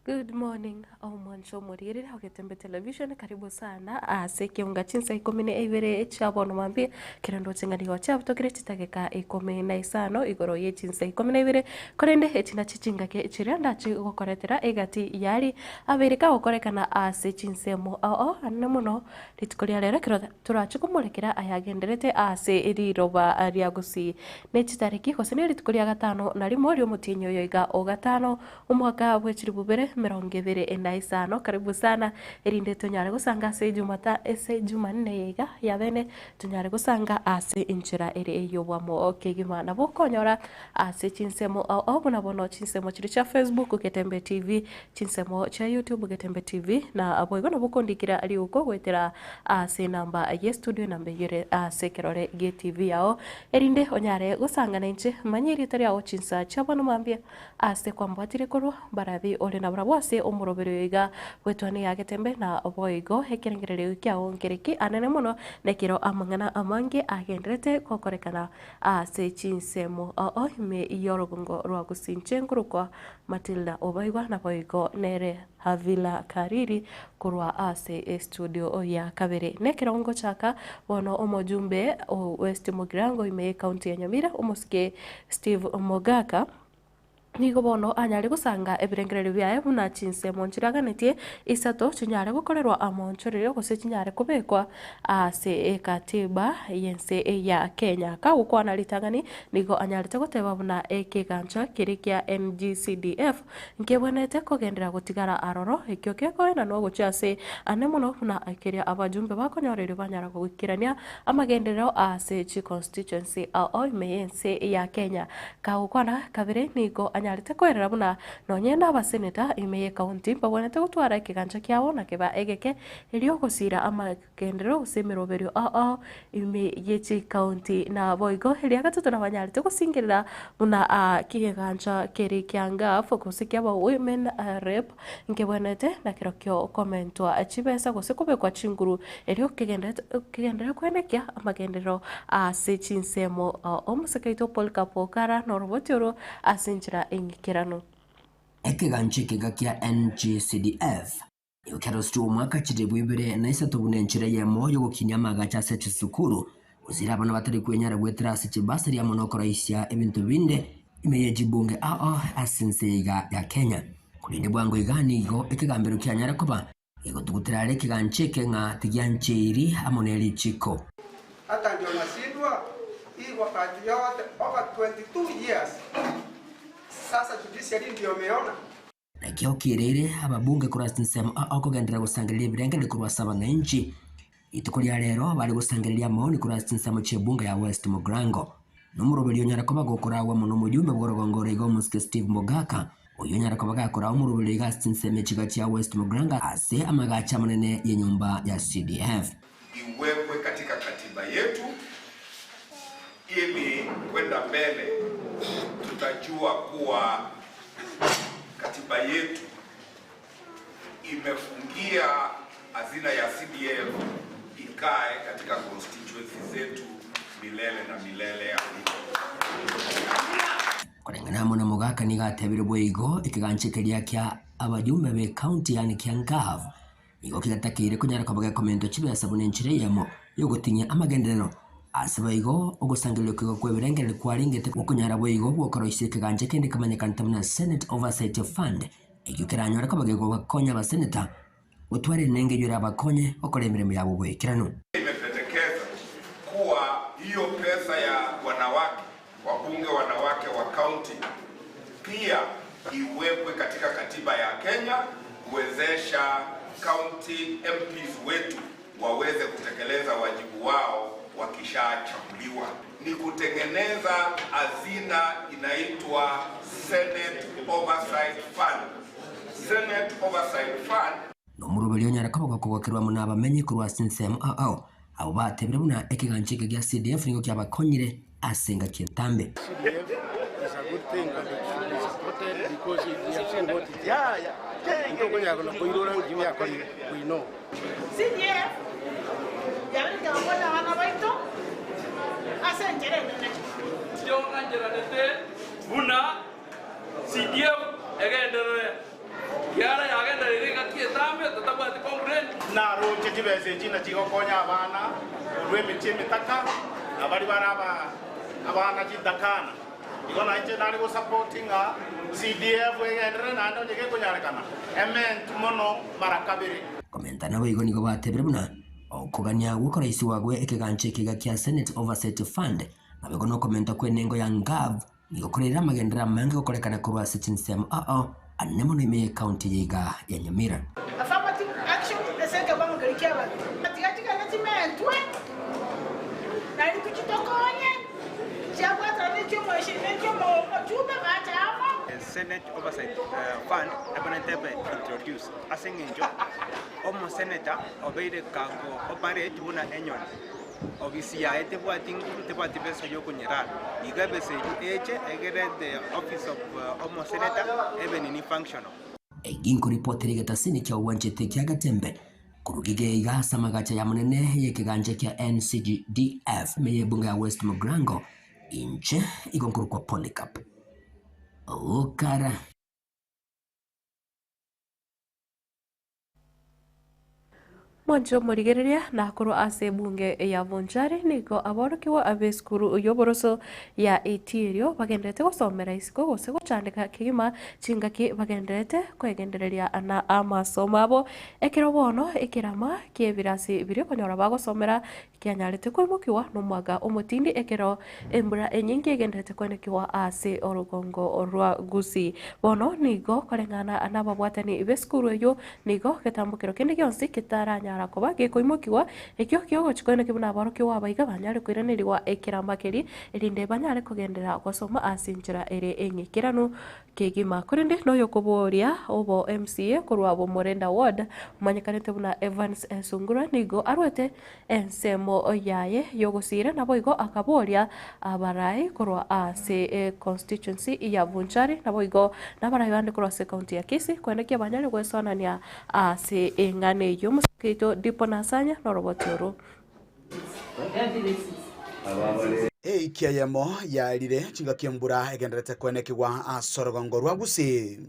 Good morning omwancho omorigereri o Getembe Television karibu sana ase ekeunga chinsa ikomi na ibere chia bono mambia kero ndoche ng'a nigo chiabutokire chidageka ikomi na isano igoro ye chinsa ikomi na ibere korende echi nachi chingaki chiria ndache gokoretera egati yari abeire kagokorekana ase chinsemo ao ao anene mono Rituko ria rero ekero torache komorekera ayagenderete ase riroba ria Gusii ne chitariki gose ne rituko ria gatano na rimo ri'omotienyi oyo iga o gatano omwaka bwe chilifu bibere emerongo ebere na isano. Karibu sana erinde tonyare gosanga ase ejumata ase ejumanne eye iga ya bene tonyare gosanga ase enchera ere ey'obwamo kegima. Nabo okonyora ase chinsemo ao ao buna bono chinsemo chiria chia Facebook Getembe TV Chinsemo chia YouTube Getembe TV, na boigo nabo okondikera riuko goetera ase enamba ye studio enamba eyio ere ase ekerore gie TV yao, erinde onyare gosangana inche manye erieta riao chinsa chia bono mambia ase kwambwatire korwa barabi ore nabarabwo ase omoroberi oyo iga bw'etwani ya Getembe na boigo ekerengererio kiao nkere ki anene mono nekero amang'ana amange agenderete gokorekana ase chinsemo oo ime y'orogongo rwa Gusii inche nkorokwa Matilda Obaigwa naboigo nere Havila Kariri korwa ase estudio ya kabere. Nekero ngochaka bono omojumbe o West Mugirango ime y'ecounty ya Nyamira omosike Steve Mogaka nigo bono anyare gosanga ebirengererio biaye buna chinsemo nchiraganetie isato chinyare gokorerwa amonchorerio gose chinyare kobekwa ase ekatiba y'ense ya Kenya. Kagokwana ritang'ani Nigo anyarete goteba buna ekegancha keria kia NGCDF nkebwenerete kogenderera gotigara aroro, ekio kekoenanwa gochia ase ane mono buna keria abajumbe bakonyora erio banyara goikerania amagenderero ase chiconstituency ao ime y'ense ya Kenya. Kagokwana kabere nigo anyarete koerera buna nonye nabaseneta ime y'ecounty mbabwenerete gotwara ekegancha kiabo na keba egeke erio gosira ama Genderera gose emeroberio ao ao ime ye chikaunti naboigo eria gatato nabanyarete gosingerera buna kegancha kere kia NGAAF gose kia aba women rep nkebwenerete nakerokio komentwa chibesa gose kobekwa chinguru erio kegenderete kegenderere koenekia amagenderero ase chinsemo omosike oito Polycarp Okara noroboti oro ase enchera eng'ikeranu. Ekegancha ekega kia NGCDF Nigo kiarosirie omwaka chilifu ibere na isato buna enchera eyemo y'ogokinia amagacho ase chisukuru, gose abana batari kwenyara goetera ase chibasari amo nokoroisia ebinto binde ime ye chibunge ao ase ense iga ya Kenya. Korende bwango iga nigo ekegambero kianyare koba gegotugutera are ekegancha eke ng'a tigiancheiri amo ne richiko. Hata ndio nashindwa hii wakati yote over 22 years sasa judiciary ndio imeona. Nakio okiireire ababunge korwa ase chinsemo ao kogenderera gosangereria ebirengererio korwa ase abang'ainchi. Rituko ria rero bare gosangereria amaoni korwa ase chinsemo chi'ebunge ya West Mugirango. Nomoroberio onyare koba gokoragwa mono omojumbe bw'orogongo ore iga omosike Steve Mogaka, oyio onyare koba gakoraa omoroberio iga ase chinsemo echiga chia West Mugirango ase amagacho amanene y'enyomba ya CDF. Iwekwe katika katiba yetu ili kwenda mbele tutajua kuwa katiba yetu imefungia hazina ya CDF ikae katika constituency zetu milele na milele. Amina. Koreng'ana amo na Mogaka nigo atebire boigo ekegancha keria kia abajumbe be county yaani kia NGAAF Nigo kegatakeire konyara koba gekomentwa chibesa buna enchera eyemo y'ogotinyia amagenderero. Ase boigo, ogosangereria okeigo kw'ebirengererio kwarengete gokonyara boigo gwokoroisia ekegancha kende kemanyekanete buna Senate Oversight Fund, ekio keranyore koba gegobakonya abaseneta gotwara rinengo eyio erabakonye gokora emeremo yabo boikeranu. Imependekeza kuwa hiyo pesa ya wanawake, wabunge wanawake wa county pia iwekwe katika katiba ya Kenya kuwezesha county MPs wetu waweze kutekeleza wajibu wao wakishachaguliwa. Ni kutengeneza hazina inaitwa Senate Oversight Fund. Senate Oversight Fund. Nomoroberio onyare koba gokogokerwa amo nabamenyi korwa ase ensemo ao ao, abwo batebire buna ekegancha eke gia CDF nigo kiabakonyire ase engaki entambe. CDF is a good thing and it should be supported because we have seen what it is. Ntokonyara na koirora nki biakorire, we know. CDF yaberete gokonya abana baito ase enchera enene. Inche ong'ancheranete buna CDF egenderere. Kiara yagendereire engaki etambe totabwati complaint. Naroche chibesa echi nachigokonya abana korwa emechie emetaka, na baria bare abana chintakana. Igo nainche nare gosapoti ng'a CDF egenderere naende onye gekonyarekana ementwe mono mara kabere. Komenta naboigo nigo batebire buna okogania gw'okoraisiwa gwe ekegancha ekiga kia Senate Oversight Fund naboigo nokomenta kw'enengo ya Ngav nigo koreire amagenderero amange gokorekana korwa ase chinsemo ao anene mono ime y'ecounty eye iga ya Nyamira. Affirmative action ase ekebango keria ki'abanto. Tiga chigende chimentwe, naende tochitokonye, chiabwatana nechi'omochumbe bache amo. Senate Oversight Fund ebanete ebe introduced ase eng'encho omosenator obeire kago operate buna enyoni, ofisi yaye tebwati nguru tebwati besa yokonyerara. Igo ebesa eywo eche egere the office of omosenator ebe nini functional. Eki nkoripotera egetasini kia obwanchete kia Getembe korwa gige iga ase amagacha ya monene y'ekegancha kia NCGDF ime y'ebunge ya West Mugirango, inche igo nkorokwa Polycarp Okara. Mwanche omorigereria nakorwa ase ebunge ya Bonchari nigo aborokigwa ab'esukuru y'oboroso ya Itirio bagendererete gosomera isiko gose gochandeka kegima chingaki bagendererete kwegendereria na amasomo abo. Ekero bono ekerama ki'ebirasi biria okonyora bagosomera Kianyarete koimokiwa nomwaga omotindi ekero embura enyinge egenderete kwenekigwa ase orogongo rwa Gusii. Bono nigo koreng'ana nababwatani b'esukuru eyio nigo getambokero kende gionsi ketaranyara koba gekoimokigwa, ekio kiogochi koeneki buna aborokigwa aba iga banyare koiranerigwa ekerama keria erinde banyare kogenderera gosoma ase enchera ere eng'ikeranu kegima. Korende noyokoboria obo MCA korwa Bomorenda Ward omanyekanete buna Evans Sungura nigo arwete ensemo yaye y'ogosiira, naboigo akaboria abarai korwa ase econstituency ya Bonchari, naboigo nabarai bande korwa ase ecounty ya Kisii, koenekia banyare gwesoanania ase eng'ana eyio. Omosike oito Dipo Nasanya noroboti oro. Eiki eyemo yaerire chingaki embura egendererete koenekigwa ase orogongo rwa Gusii.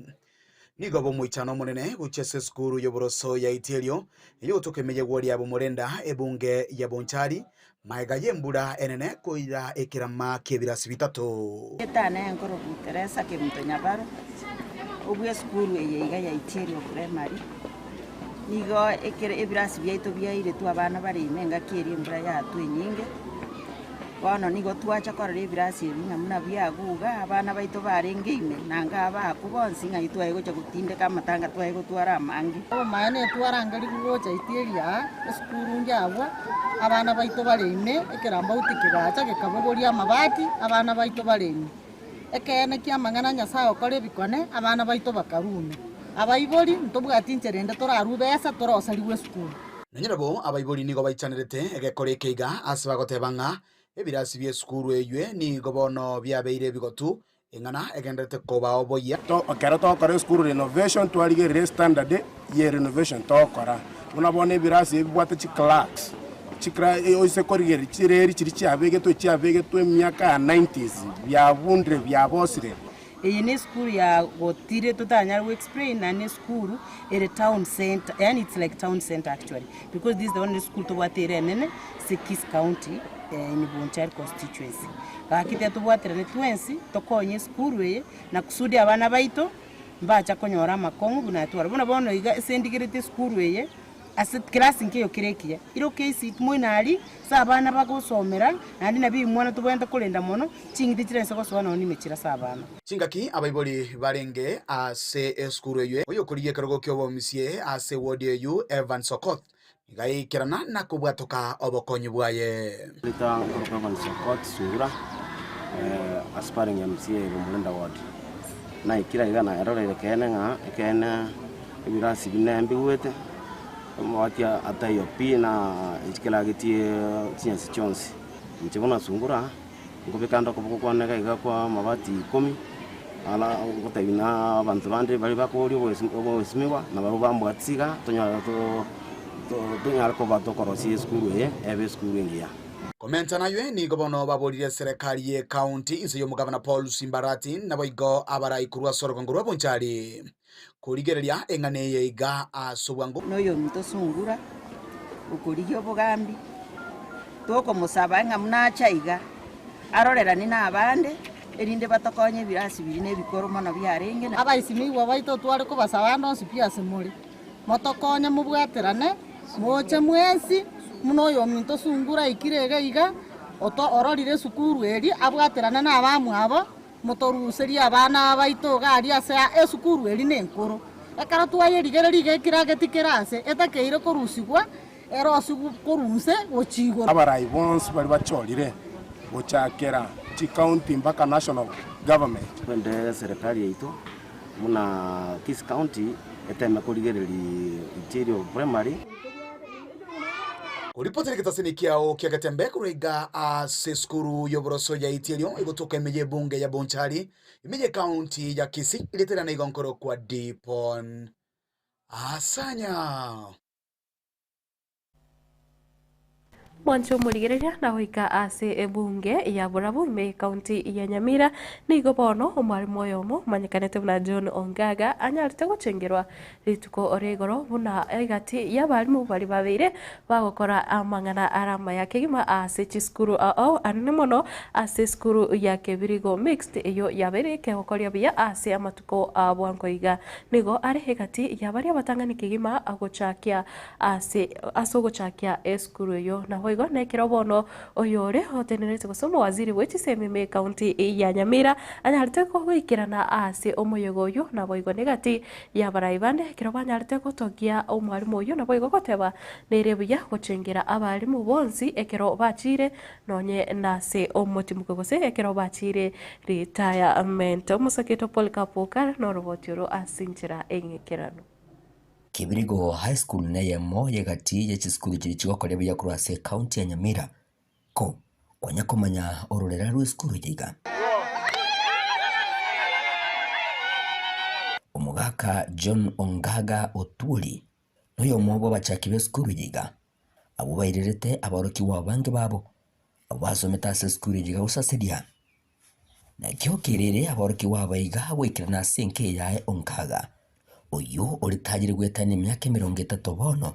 Nigo bomoichano omonene gochia ase esukuru y'oboroso ya Itierio, eyogotoka emeyegwa ria Bomorenda, ebunge ya Bonchari, magega y'embura enene koira ekerama ki'ebirasi bitato. Etana enkoroku Teresa Kemunto Nyabaro, obwe esukuru eye iga ya Itierio Primary, nigo ekere ebirasi biaito biairetwe abana bare ime engaki eria embura yatwa enyinge. Bono nigo twacha korora ebirasi ebi ng'a buna biaguga, abana baito barenge ime, na nka abakwa bonsi ng'ai twaye gocha gotindeka amatanga twaye gotwara amange. Obomaene twarangerigwe gocha Itieri aa, esukuru inche abwo, abana baito bare ime, ekerambauti kegacha gekabogoria amabati, abana baito bare ime. Ekeene ki'amang'ana Nyasae okora ebikone, abana baito bakarume. Abaibori, ntobwati inchera ende torarue besa torosarigwe esukuru. Nonye nabo abaibori nigo baichanerete egekora eke iga ase bagoteba ng'a ebirasi bi'esukuru eywe nigo bono biabeire ebigotu, eng'ana egendererete kobao boyia. Ekero togokora esukuru renovation twarigereria estandard ye renovation togokora. Buna bono ebirasi ebi bibwate chiclerks, chiclerk oise korigereria chireri chiria chiabegetwe chiabegetwe emiaka ya nineties biabundire biabosire. Eye ne esukuru ya gotire totanyare go explain naende ne esukuru ere town centre yaani it's like town centre actually because this is the only school tobwate ere enene ase Kisii county in Bonchari constituency. Gaki tiga tobwaterane twensi tokonye esukuru eye na kusudi abana baito mbacha konyora amakong'u buna atwara. Buna bono iga ase ndigereti esukuru eye Ase kerasi nkeiyo kere ekiya, iroka esiit moino aria ase abana bagosomera, naende nabio ebimwana tobwenerete korenda mono, ching'iti chire inse gosoa nonya nimechire ase abana. Chingaki abaibori barenge ase esukuru eyio, oyokorigia ekerogo ki'obomisie ase ewodi eyio Evans Okoth nigo aikerana na kobwatoka obokonyi bwaye. Rita nkoroka Evans Okoth Sungura, aspiring MCA Bomorenda Ward. Naikire iga naeroreire ekeene ng'a ekeene Ebirasi bine mbigwete, omobati ataiyo pi na ekeragetie chinyasi chionsi. Inche buna sungura, nkobeka ande okoboko kwane iga iga kwa amabati ikomi, ara ngotebi na abanto bande baria bakoboria oboesimigwa, nabarabwo bambwatisia iga, tonyare tonyare koba tokorosia esukuru eye, ebe esukuru engiya. Komenta naywe nigo bono baborire eserekari ye county inse y'omogabana Paul Simbarati naboigo abarai korwa ase orogongo rwa Bonchari korigereria eng'ana eye iga ase obwango. Noyominto sungura okorigia obogambi, tokomosaba ng'a buna ache aiga, arorerane nabande, erinde batokonye ebirasi biria na ebikoro mono biarenge. Abaisimigwa baito tware kobasaba ande onsi pi ase more, motokonye mobwaterane, moche mwensi, buna oyominto sungura aikire iga iga, oto ororire esukuru eria, abwaterane na abamwabo, motoruserie abana baito iga aria ase esukuru eria nenkoro. Ekero twayerigereria iga ekirageti kere ase, etakeire korusigwa, erosigwe korwa inse gochia igoro. Abarai bonsi baria bachorire gochakera chicounty mpaka national government. Twende eserekari yaito buna Kisii County eteme korigereria Itirio Primary. Koripotera egetasini kiao kia Getembe korwa iga ase esukuru y'oboroso ya Itirio egotoka ime y'ebunge ya Bonchari, ime y'ecounty ya Kisii, erieta riane igo nkorokwa Dipon Asanya. Mwanche omorigereria na goika ase ebunge ya Borabu ime ekaunti ya Nyamira, nigo bono omwalimu oyomo omanyekanete buna John Ongaga anyarete gochengerwa rituko ria igoro buna egati y'abalimu baria babeire bagokora amang'ana are amaya kegima ase chisukuru ao anene mono ase esukuru ya Kebirigo Mixed eyio yabeire ekegokoria buya ase amatuko a bwango iga. Nigo are egati ya baria abatang'ani kegima gochakia Ase ase ogochakia esukuru eyio. Naboigo nekero bono oyore otenenerete gose omowaziri bwe chisemi ime ekaunti ya Nyamira anyarete goikerana ase omoyega oyio naboigo negati y'abarai bande ekero banyarete gotogia omwalimu oyio naboigo goteba nere buya gochengera abalimu bonsi ekero bachire nonye nase omotimoko gose ekero bachire retirement. Omosaketo Polycarp Okara noroboti oro ase enchera eng'ekeranu. Kibirigo High School neyemo y'egati ye chisukuru chiria chigokoria buya korwa ase ekaunti ya Nyamira. Ko kwanya komanya ororera rw'esukuru eye iga? Omogaka John Ongaga Otwori noyomo bw'abachaki b'esukuru eye iga, abwo bairerete aborokigwa abange babo abwo basomete ase esukuru eye iga gosaseria. Nakio kerere aborokigwa aba iga goikerana ase enka yaye Onkaga, oyio oritagire goetania emiaka emerongo etato bono,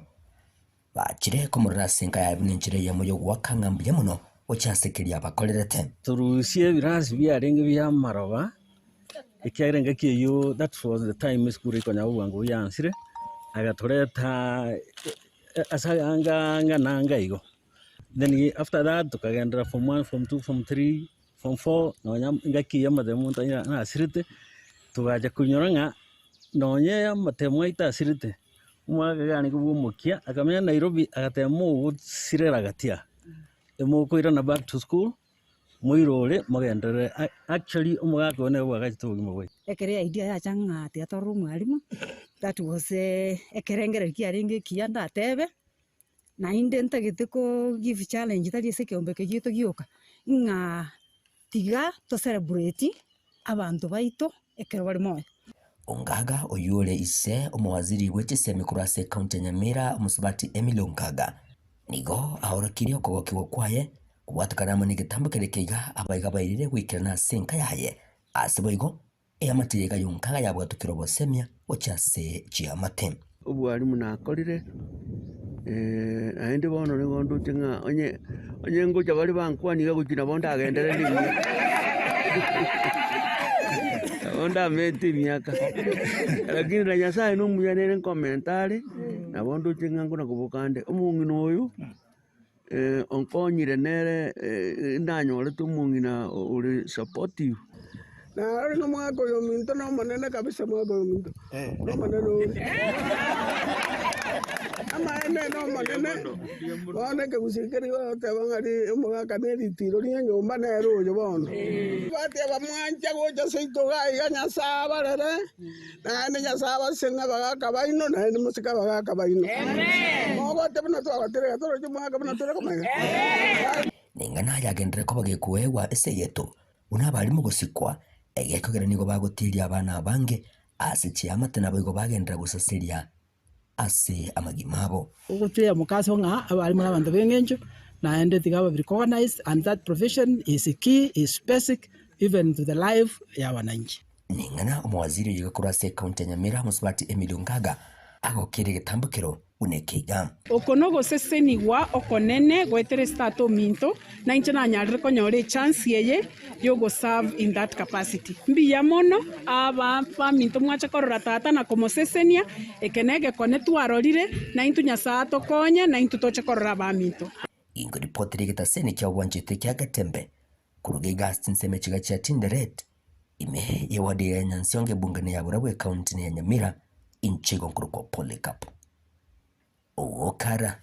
bachire komorora ase enka yaye buna enchera eyemo y'ogoaka ng'a mbuya mono gochia ase keria abakorerete. Torusie ebirasi biarenge bi'amaroba, ekiagera engaki eyio that was the time esukuru ekonya obwango buyansire, agatoreta ase anga anga na anga igo. Then after that tokagenderera form one, form two, form three, form four, nonya engaki eyio amatemo omonto aye nasirete, togacha konyora ng'a nonye amatemo aito asirete, omwaka iga arenge bwa omokia, akamenya Nairobi agateba mogosirera gati aa, emokoirana back to school, moirore mogenderere actually omogaka oyo nere bwagachete obogima bwaito. Ekero eidea yacha ng'a tiga torore omwalimu, that was ekerengererio kiarenge ekiya ndatebe. Naende ntagete ko give challenge tari ase ekeombe eke giaito gioka, ng'a tiga to celebrate abanto baito ekero bare moyo. Ongaga oyio ore ise omowaziri bwe chisemi korwa ase ekaunti ya Nyamira omosubati Emily Ongaga nigo aorokirie okogokigwa kwaye kobwatekana amo negetambo keria keiga abaiga bairire goikerana ase enka yaye ase boigo Eamate yaiga yonka yabwatokire obosemia gochia ase chiamate. Obwalimu nakorire, naende bono nigo ndoche ng'a onye onye ngocha baria bankwania iga gochia nabo ndagenderere emiaka nabo ndamete emiaka, lakini na Nyasaye na omuya nere nkomenta are, nabo ndoche ng'a nkona koboka nde. Omong'ina oyo onkonyire nere nanyorete omong'ina ore supportive. Narore nomwaka oyo ominto nomonene kabisa omwaka oyo ominto nomonene ore. Amaene nomonene, bono ekegusii keria ogoteba ng'a ri omogaka ne ritiro rie enyomba nere oyo bono. Bateba mwancha gocha seito iga iga Nyasae abarere, naende Nyasae abasesenie abagaka baino, naende mosike abagaka baino. Mogote buna twagotire iga toroche omogaka buna tore komanya. Ning'ana yagenderere koba gekoegwa ase egeto Buna abarimo gosikwa, egekogera nigo bagotiria abana abange ase chiamate naboigo bagenderera gosaseria ase amagima abo. Ogotuya mokaso ng'a abarimo nabanto b'engencho, Naende tiga babe recognised and that profession is key, is basic even to the life ya wananchi. Ning'ana omowaziri oyo korwa ase ekaunti ya Nyamira Mosubati Emily Ongaga agokeire egetambokero buna eke iga. Oko nogosesenigwa okonene goetera ase tata ominto, na inche nanyarire konyora echance eye yogo serve in that capacity. Mbuya mono aba baminto mwacha korora tata na komosesenia, eke negekone twarorire, naintwe Nyasae atokonye, naintwe toche korora abaminto. Inkoripotera egetaseni kia obwanchete kia Getembe koruga iga ase chinsemo echiga chia Tinderet, ime y'ewadi ya Nyansiongo ebungani ya Burabwo ekaunti ya Nyamira, inche igo nkorokwa Polycarp Ogokara.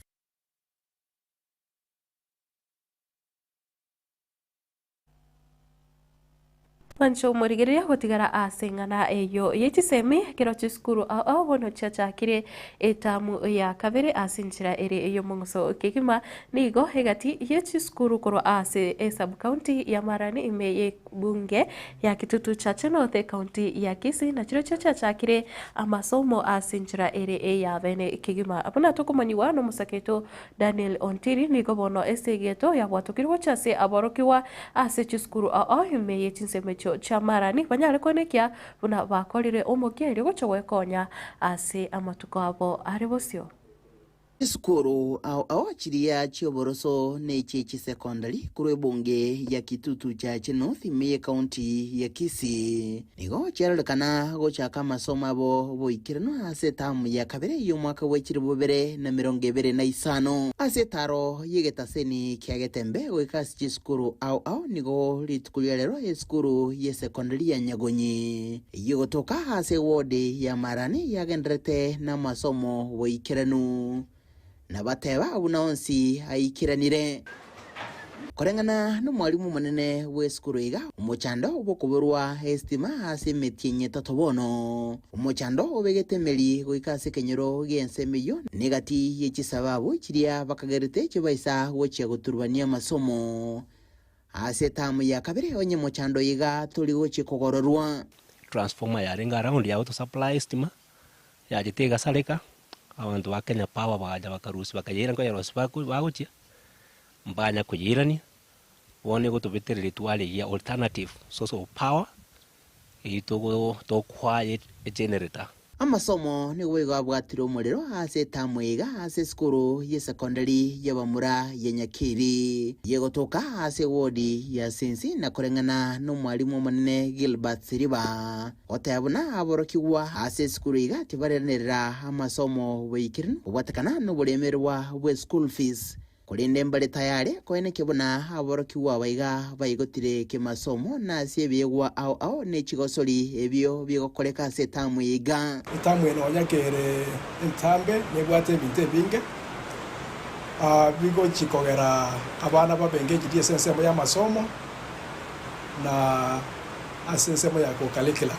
Mwanche omorigereria gotigara ase eng'ana eyio ye chisemi ekero chisukuru ao ao bono chiachakire etamu ya kabere ase enchera ere ey'omong'uso kegima nigo egati ye chisukuru korwa ase esub county ya Marani ime ye bunge ya Kitutu Chache North ekaunti ya Kisii na chirochio chiachakire amasomo ase enchera ere eya bene kegima buna tokomanyigwa nomosake oito Daniel Ontiri nigo bono esegeto yabwatokirwe gochia ase aborokigwa ase chisukuru ao ime ye chinsemo echio chi'amarani banyare koenekia buna bakorire omokia erio gochia gwekonya ase amatuko abo are bosio. Chisukuru ao ao chiria chi'oboroso na echie chisekondari korwa ebunge ya Kitutu Chache North ime y'ecounty ya Kisii nigo chiarorekana gochaka amasomo abo boikeranu ase etamu ya kabere y'omwaka bwe chilifu bibere na emerongo ebere na isano. Ase etaro y'egetaseni kia Getembe goika ase chisukuru ao ao nigo rituko ria rero esukuru y'esekondari ya Nyagonyi eyio egotoka ase eward ya Marani yagendererete namasomo boikeranu. Na bateba buna onsi aikeranire. Koreng'ana nomwalimu omonene bw'esukuru iga, omochando bw'okoborwa esitima ase emetienyi etato bono, omochando obegete emeri goika ase ekenyoro gi'ensemo eyio negati ye chisababu chiria bakagerete chibaisa gochia goturubania amasomo ase etamu ya kabere onye mochando iga tori gochia kogororwa. Transformer yarenge around ya gotosupply estima, Yachete egasareka, abanto ba Kenya Power bagacha bakarusia bakayeira nkoyerosia bako bagochia, mbanya koyeirania, bono egotobetereria twarigia alternative source of power eywo togo tokoa egenerator. Amasomo nigo boigo abwatire omorero ase etamu iga ase esukuru y'esekondari y'abamura ya Nyakiri yegotoka ase ewodi ya Sensi na koreng'ana nomwalimu omonene Gilbert Siriba. Goteba buna aborokigwa ase esukuru iga tibarenerera amasomo boikeranu kobwatekana noboremerwa bwe school fees, korende mbare tayare koenekia buna aborokigwa aba iga baigotire kemasomo na ase ebiegwa ao ao ne chigosori ebio bigokoreka ase etamu eye iga. Etamu eye nonya kere entambe nebwate ebinto ebinge bigochi kogera abana babe engaged ase ensemo y'amasomo na ase ensemo ya gokarekera.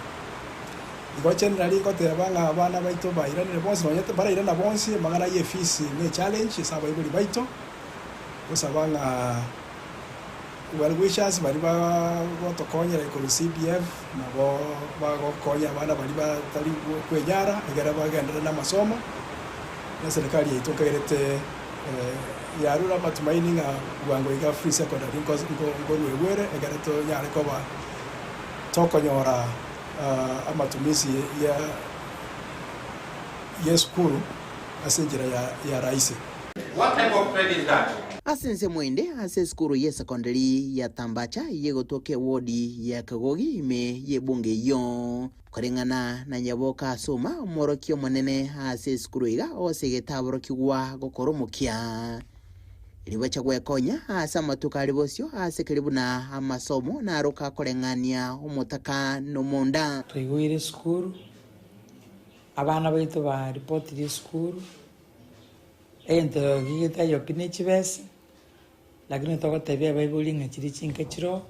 Igo generally ngoteba ng'a abana baito bairanire bonsi nonye barairana bonsi amang'ana ye fees ne challenge ase abaibori baito, gosaba ng'a well wishers baria bagotokonyera korwa CDF nabo bagokonya abana baria batari kwenyara egere bagenderere na amasomo, na eserekari yaito nkagerete yarure amatumaini ng'a bwango iga free secondary nkoruegwa ere ekero tonyare koba tokonyora amatumisi ya y'esukuru ase enchera ya rahisi. What type of trade is that? Ase ensemo ende, ase esukuru y'esekondari ya Tambacha eyegotwoka ewodi ya Kegogi ime y'ebunge eyio. Koreng'ana na Nyaboka Asuma, omworokia omonene ase esukuru iga osegete aborokigwa gokora omokia. Ribacha gwekonya ase amatuko are bosio ase keria buna amasomo naroka koreng'ania omotaka nomonda. Twaigoire esukuru, abana baito baripotire esukuru, egento getaiyo pi ne chibesa, Lakini togotebia abaibori ng'a chiria chinka chiroo,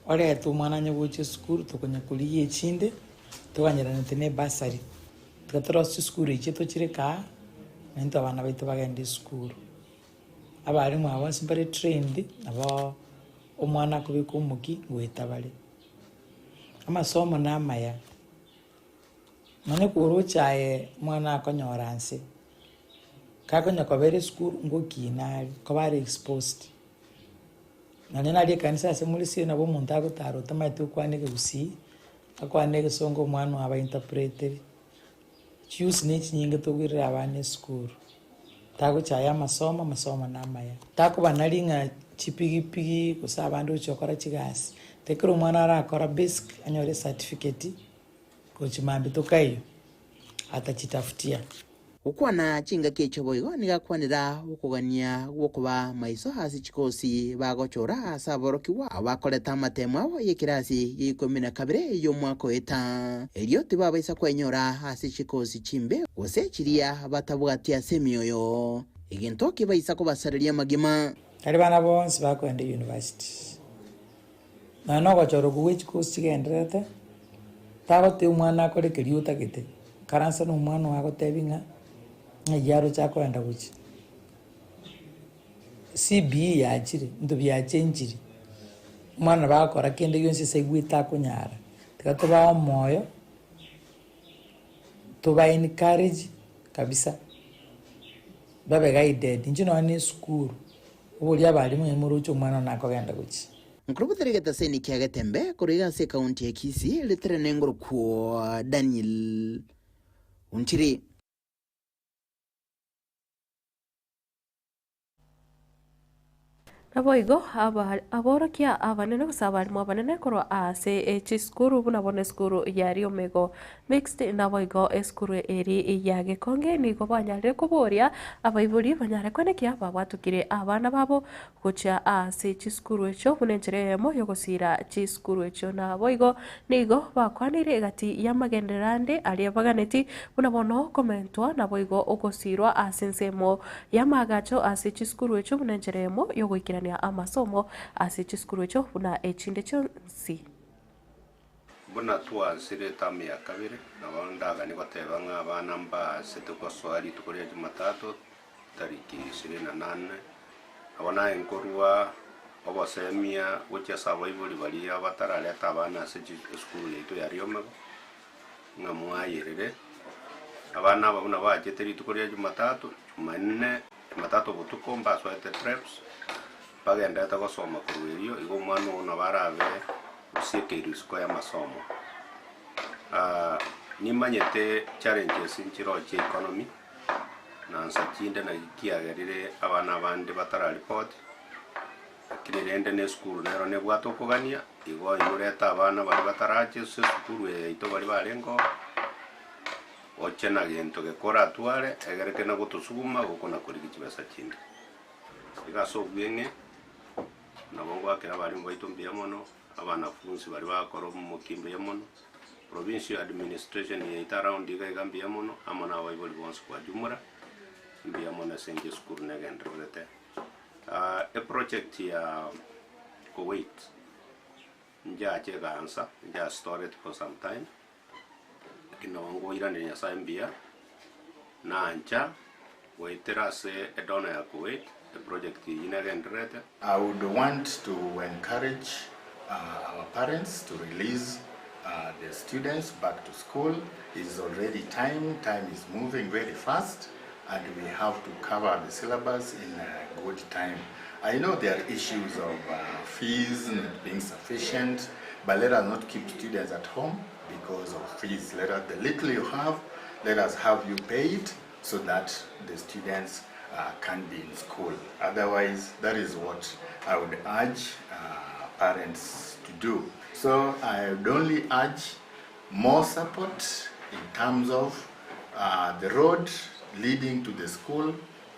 orete omwana onye gocha esukuru tokonya korigia echinde, toganyeranete na ebasari. Tiga torosie chisukuru echi tochireke aa, naintwe abana baito bagende esukuru. Abalimu aba bonsi mbare trained, nabo omwana akobeka omokia ngoeta bare. Amasomo na amaya, nonye koroche aye omwana akonyora nse. Kakonya kobera esukuru ngokina are, koba are exposed. Nonye naria ekanisa ase more sire nabo omonto agotara otamaeti gokwana ekegusii, akwane egesongo omwana oye abainterpretere. Chiusi ne chinyinge tokoirera abana esukuru, tagochaya amasomo, amasomo namaya. Takoba nari ng'a chipigipigi gose abande gochia gokora chigasi, tekero omwana arakora basic anyore ecertificate gochia mambia tokaiyo atachitafutia. Gokwana chingaki echio boigo nigo akwanera okogania gw'okoba maiso ase chikosi bagochora ase aborokigwa abo bakoreta amatemo abo y'ekerasi gia ikomi na kabere y'omwaka oeta, erio tibabaisa kwenyora ase chikosi chimbe gose chiria batabwati ase emioyo, egento kebaisa kobasareria amagima. Tari bana bonsi bakoenda university. Nonya na ogochora okwo gwe chikosi chigendererete, tagotebia omwana akore keria otagete, karansa na omwana ogo agotebi ng'a ng'ai aroche akoenda gochia. CBE yachire, ebinto biachenchiri, omwana nabo agokora kende gionsi ase aigwete akonyara, tiga tobae omoyo, toba encourage kabisa, babe guided, inche nonya na esukuru. Oboria abarimu ng'a imoroche omwana one akogenda gochia. Nkorobotera egetaseni kia Getembe korwa iga ase ekaunti ya Kisii ritere nengorokwo Daniel Ontiri. Naboigo aborokia abanene gose abarimu abanene korwa ase chisukuru buna bono esukuru ya Riomego Mixed naboigo esukuru eri ya Gekonge nigo banyarire koboria abaibori banyare koenekia babwatokire abana babo gochia ase chisukuru echio buna enchera eyemo yogosiira chisukuru echio. Naboigo nigo bakwanire egati y'amagenderero ande aria baganeti buna bono komentwa naboigo ogosiirwa ase ensemo y'amaagacho ase chisukuru echio buna enchera eyemo yogoikerania amasomo ase chisukuru echio buna echinde chionsi. Buna twansire etamu ya kabere, nabo ndaganie goteba ng'a abana mbaasete gosoa rituko ria Jumatatu, tariki ishirini na nane. Nabo naye nkorua obosemia gochia ase abaibori baria batarareta abana ase esukuru yaito ya Riomego, ng'a mwayerere. Abana aba buna bachete rituko ria Jumatatu, Jumanne, Jumatatu botuko mbasoete preps, Bagenderete gosoma korwa erio, igo omwana oo nabo arabe osiekeirwe isiko y'amasomo. Nimanyete challenges nchiroo chia economy, na nsa chinde naki kiagerire abana abande batara report, lakini rende na esukuru nero nebwate okogania, igo inyorete abana baria batarache ase esukuru eye yaito baria barenge oo, oche na gento geke oratware, egere kena gotosuguma gokona korigia chibesa chinde. Iga ase obweng'e, nabo ngoakera abalimu baito mbuya mono, abanafunsi baria bagokora omokia mbuya mono, provincial administration yaito around iga iga mbuya mono, amo na abaibori bonsi kwa jumla, mbuya mono ase enchera esukuru negendererete. Eproject ya Kuwait, njache egaansa, nja store it for some time, Lakini nabo ngoiraneria Nyasae mbuya, nancha goetera ase edona ya Kuwait, eproject eyio negendererete. I would want to encourage our parents to release the students back to school. It is already time, time is moving very fast and we have to cover the syllabus in a good time. I know there are issues of fees not being sufficient, but let us not keep students at home because of fees. Let us, the little you have, let us have you paid so that the students uh, can be in school. Otherwise, that is what I would urge uh, parents to do. So I would only urge more support in terms of uh, the road leading to the school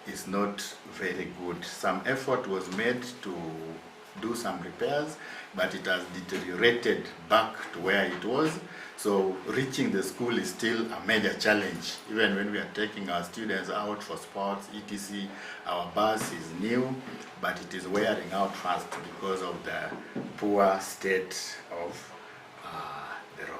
is not very good. Some effort was made to do some repairs, but it has deteriorated back to where it was. So reaching the school is still a major challenge. Even when we are taking our students out for sports, etc., our bus is new, but it is wearing out fast because of the poor state of uh, the road.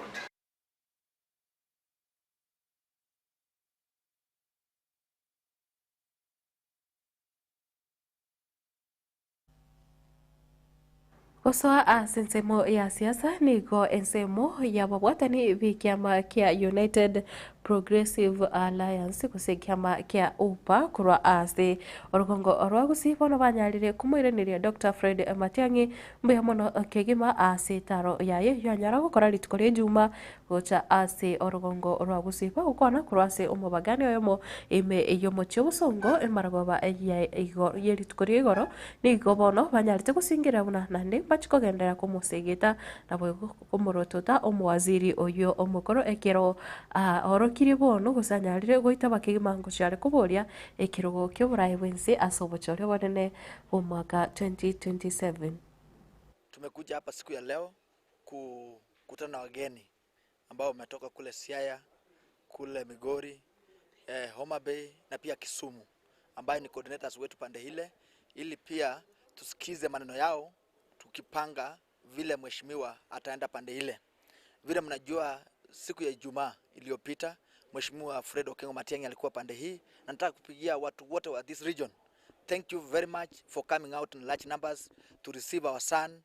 Gosoa ase ensemo ya siasa nigo ensemo y'ababwatani b'ekiama kia United Progressive Alliance gose ekiama kia UPA korwa ase orogongo rwa Gusii bono banyarire komoiraneria Doctor Fred Matiang'i mbuya mono kegima ase etaro yaye yanyara gokora rituko ria ejuma gocha ase orogongo rwa Gusii bagokwana korwa ase omobagani oyomo ime y'omochie obosongo emaragoba ya igo ye rituko ria igoro Nigo bono banyarete gosingerera buna naende mbachie kogenderera komosegeta naboigo komorotota omowaziri oyio omokoro ekero aorokirie bono gose anyarire goitaba kegima ngochia are koboria ekerogo ki'oboraai bw'ense ase obochori obonene bw'omwaka 2027. Tumekuja hapa siku ya leo kukutana na wageni ambao wametoka kule Siaya, kule Migori, eh, Homa Bay na pia Kisumu ambaye ni coordinators wetu pande ile, ili pia tusikize maneno yao tukipanga vile mheshimiwa ataenda pande ile. Vile mnajua siku ya Ijumaa iliyopita Mheshimiwa Fred Okengo Matiang'i alikuwa pande hii, na nataka kupigia watu wote wa this region, thank you very much for coming out in large numbers to receive our son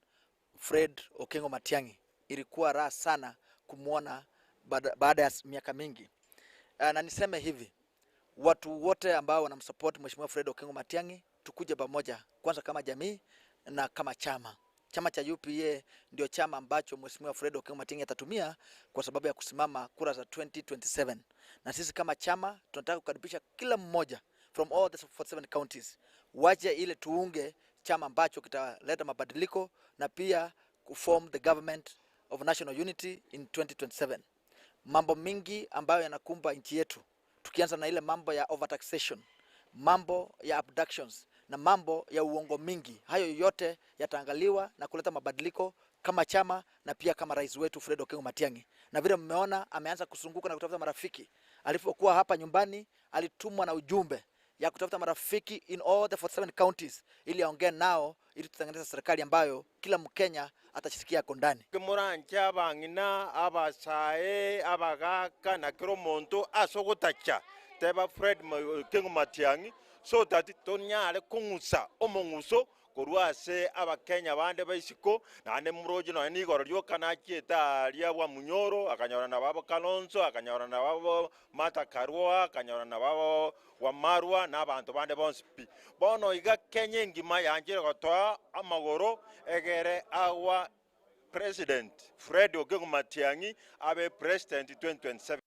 Fred Okengo Matiang'i. Ilikuwa raha sana kumwona baada ya miaka mingi. Na niseme hivi, watu wote ambao wanamsupport Mheshimiwa Fred Okengo Matiang'i, tukuje pamoja kwanza kama jamii na kama chama. Chama cha UPA ndio chama ambacho Mheshimiwa Fred Okengo Matiang'i atatumia kwa sababu ya kusimama kura za 2027. Na sisi kama chama tunataka kukaribisha kila mmoja from all the 47 counties. Waje ile tuunge chama ambacho kitaleta mabadiliko na pia kuform the government of national unity in 2027. Mambo mingi ambayo yanakumba nchi yetu, tukianza na ile mambo ya overtaxation, mambo ya abductions na mambo ya uongo mingi, hayo yote yataangaliwa na kuleta mabadiliko kama chama na pia kama rais wetu Fred Okengo Matiang'i. Na vile mmeona ameanza kuzunguka na kutafuta marafiki. Alipokuwa hapa nyumbani alitumwa na ujumbe ya kutafuta marafiki in all the 47 counties ili aongee nao ili tutengeneze serikali ambayo kila Mkenya atashirikia ako ndani. Kimuranche abang'ina abasae abagaka na kila omonto ase ogotacha teba Fred Okengo Matiang'i so that tonyare kong'usa omong'uso korwa ase abakenya bande ba isiko naende moroche nonya nigoro rioka nachiete aria bwa Munyoro akanyora nabo Kalonzo akanyora nabo Martha Karua akanyora nabo Wamarwa na abanto bande bonsi pi. Bono iga Kenya engima yanchire gotoa amagoro egere agwa President Fred Okengo Matiang'i abe President 2027.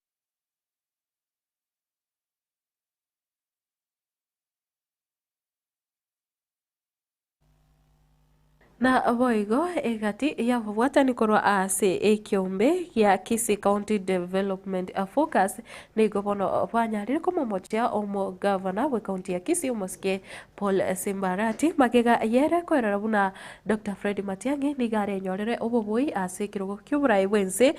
Na boigo egati y'ababwatani korwa ase ekeombe gia Kisii County Development Focus nigo bono banyarire komomochia omogavana bw'ecounty ya Kisii omosike Paul Simbarati magega yere koerera buna Doctor Fred Matiang'i nigo arenyorere obobui ase ekerogo ki'oborai bw'ense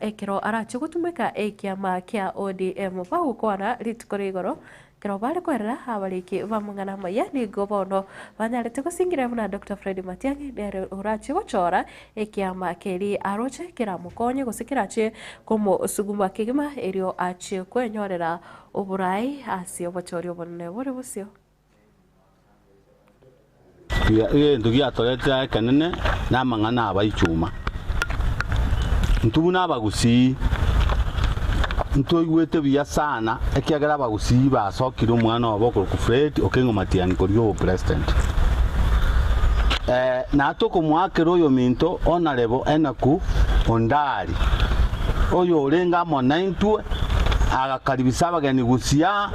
ekero arache gotumeka ekiama kia ODM bagokwana rituko ria igoro Ekero bare kwerera abariki b'amang'ana amaya, nigo bono banyarete gosingira buna Doctor Fred Matiang'i nere orachie gochora ekiama keria aroche keramokonye gose kerachie komosuguma kegima erio achie kwenyorera oborai ase obochori obonene bore bosio. Egento giatoretire ekenene namang'ana abaichuma. Intwe buna abagusii ntoigwete buya sana ekiagera abagusii basokire omwana obo okorokwa Fred Okengo Matiang'i korigia obopresident. Na tokomoakera oyominto Honourable Enock Ondari oyo orenge amo naintwe agakaribisa abageni gusia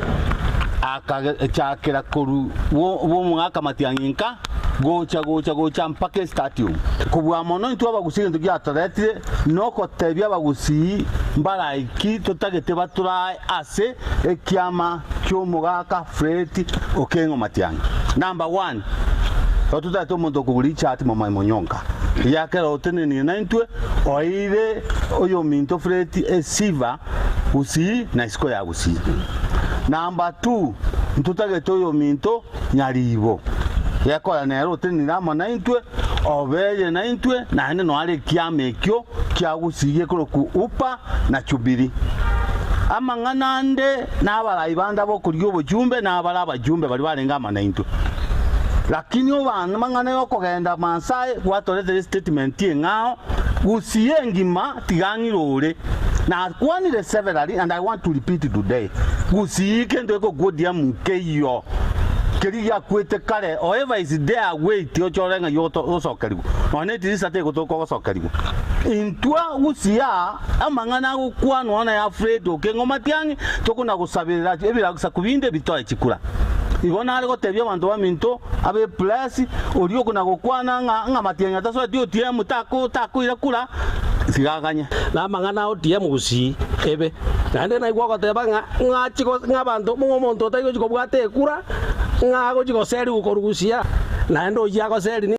Akagechakera korwa bw'omogaka Matiang'i nka, gocha, gocha, gocha mpaka estadium. Kobua mono intwe abagusii egento giatoretire nogotebia abagusii mbaraiki totagete batorae ase ekiama ki'omogaka Fred Okengo Matiang'i. Number one, igo totagete omonto okogura echati Mama Monyonka, egiakera otenenire naintwe oeire oyominto Fred esiva Gusii na isiko ya Gusii. Number two, ntotagete oyominto nyaribo, gekora nere otenenire amo naintwe, obeye naintwe, naende noare are ekiama ekio kia Gusii gekorokwa Upa na Jubilee. Amang'ana ande nabarai bande abokorigia obochumbe, nabare abachumbe baria barenge amo naintwe. Lakini obana mang'ana yokogenda Maasai gwatoretire estatement eng'ao Gusii engima tiga ng'ire ore. Nakwanire severally and I want to repeat today, Gusii kento gekokuodia nkeiyo keria giakwete kare however is there wait ochore ng'ai ogosokerigwa nonya ne etirisa tegotoka ogosokerigwa. Intwe Gusii aa amang'ana agokwanwa ona ya Fred Okengo Matiang'i tokona gosaberera ebisaku binde bitoe chikura. Igo nare gotebia abanto baminto abe press, oria okona gokwana ng'a ng'a Matiang'i atasoeti ODM tako takoira kura, tiga aganye. Na amang'ana a ODM gusii ebe. Naende naigwa ogoteba ng'a ng'achi go ng'a abanto ng'a omonto otari gochi kobwata ekura, ng'a agochi goserigwa korwa gusii aa, naende oyio agoseri ni.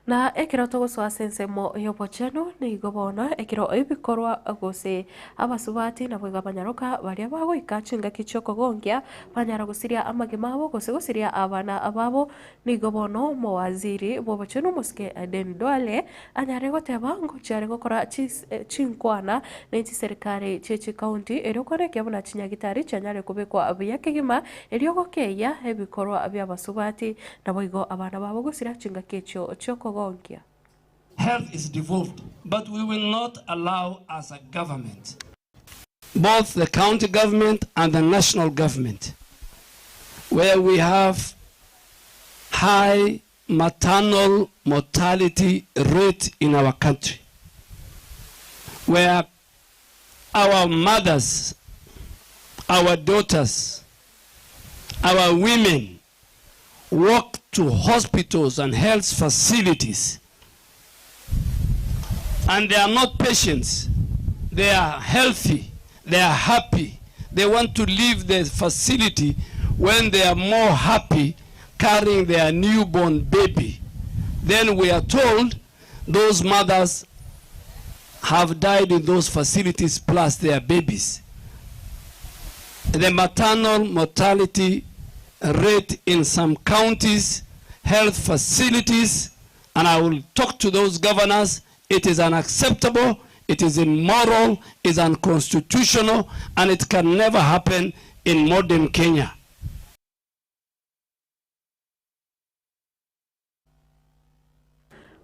Na ekero togosoa ase ensemo y'obochenu, nigo bono ekero ebikorwa gose abasubati naboigo abanyaroka baria bagoika chingaki chi'okogonkia banyara gosiria amagima abo gose gosiria abana babo, nigo bono omowaziri bw'obochenu omosike Aden Duale anyare goteba ngochia are gokora chinkwana ne chiserikari chie chikaunti erio korekia buna chinyagitari chianyare kobekwa buya kegima erio gokeyia ebikorwa bi'abasubati Naboigo abana babo gosira chingaki echio chi'okogonkia. Health is devolved but we will not allow as a government, both the county government and the national government, where we have high maternal mortality rate in our country, where our mothers, our daughters, our women walk to hospitals and health facilities and they are not patients they are healthy they are happy they want to leave the facility when they are more happy carrying their newborn baby then we are told those mothers have died in those facilities plus their babies. The maternal mortality rate in some counties, health facilities, and I will talk to those governors, it is unacceptable, it is immoral, is unconstitutional, and it can never happen in modern Kenya.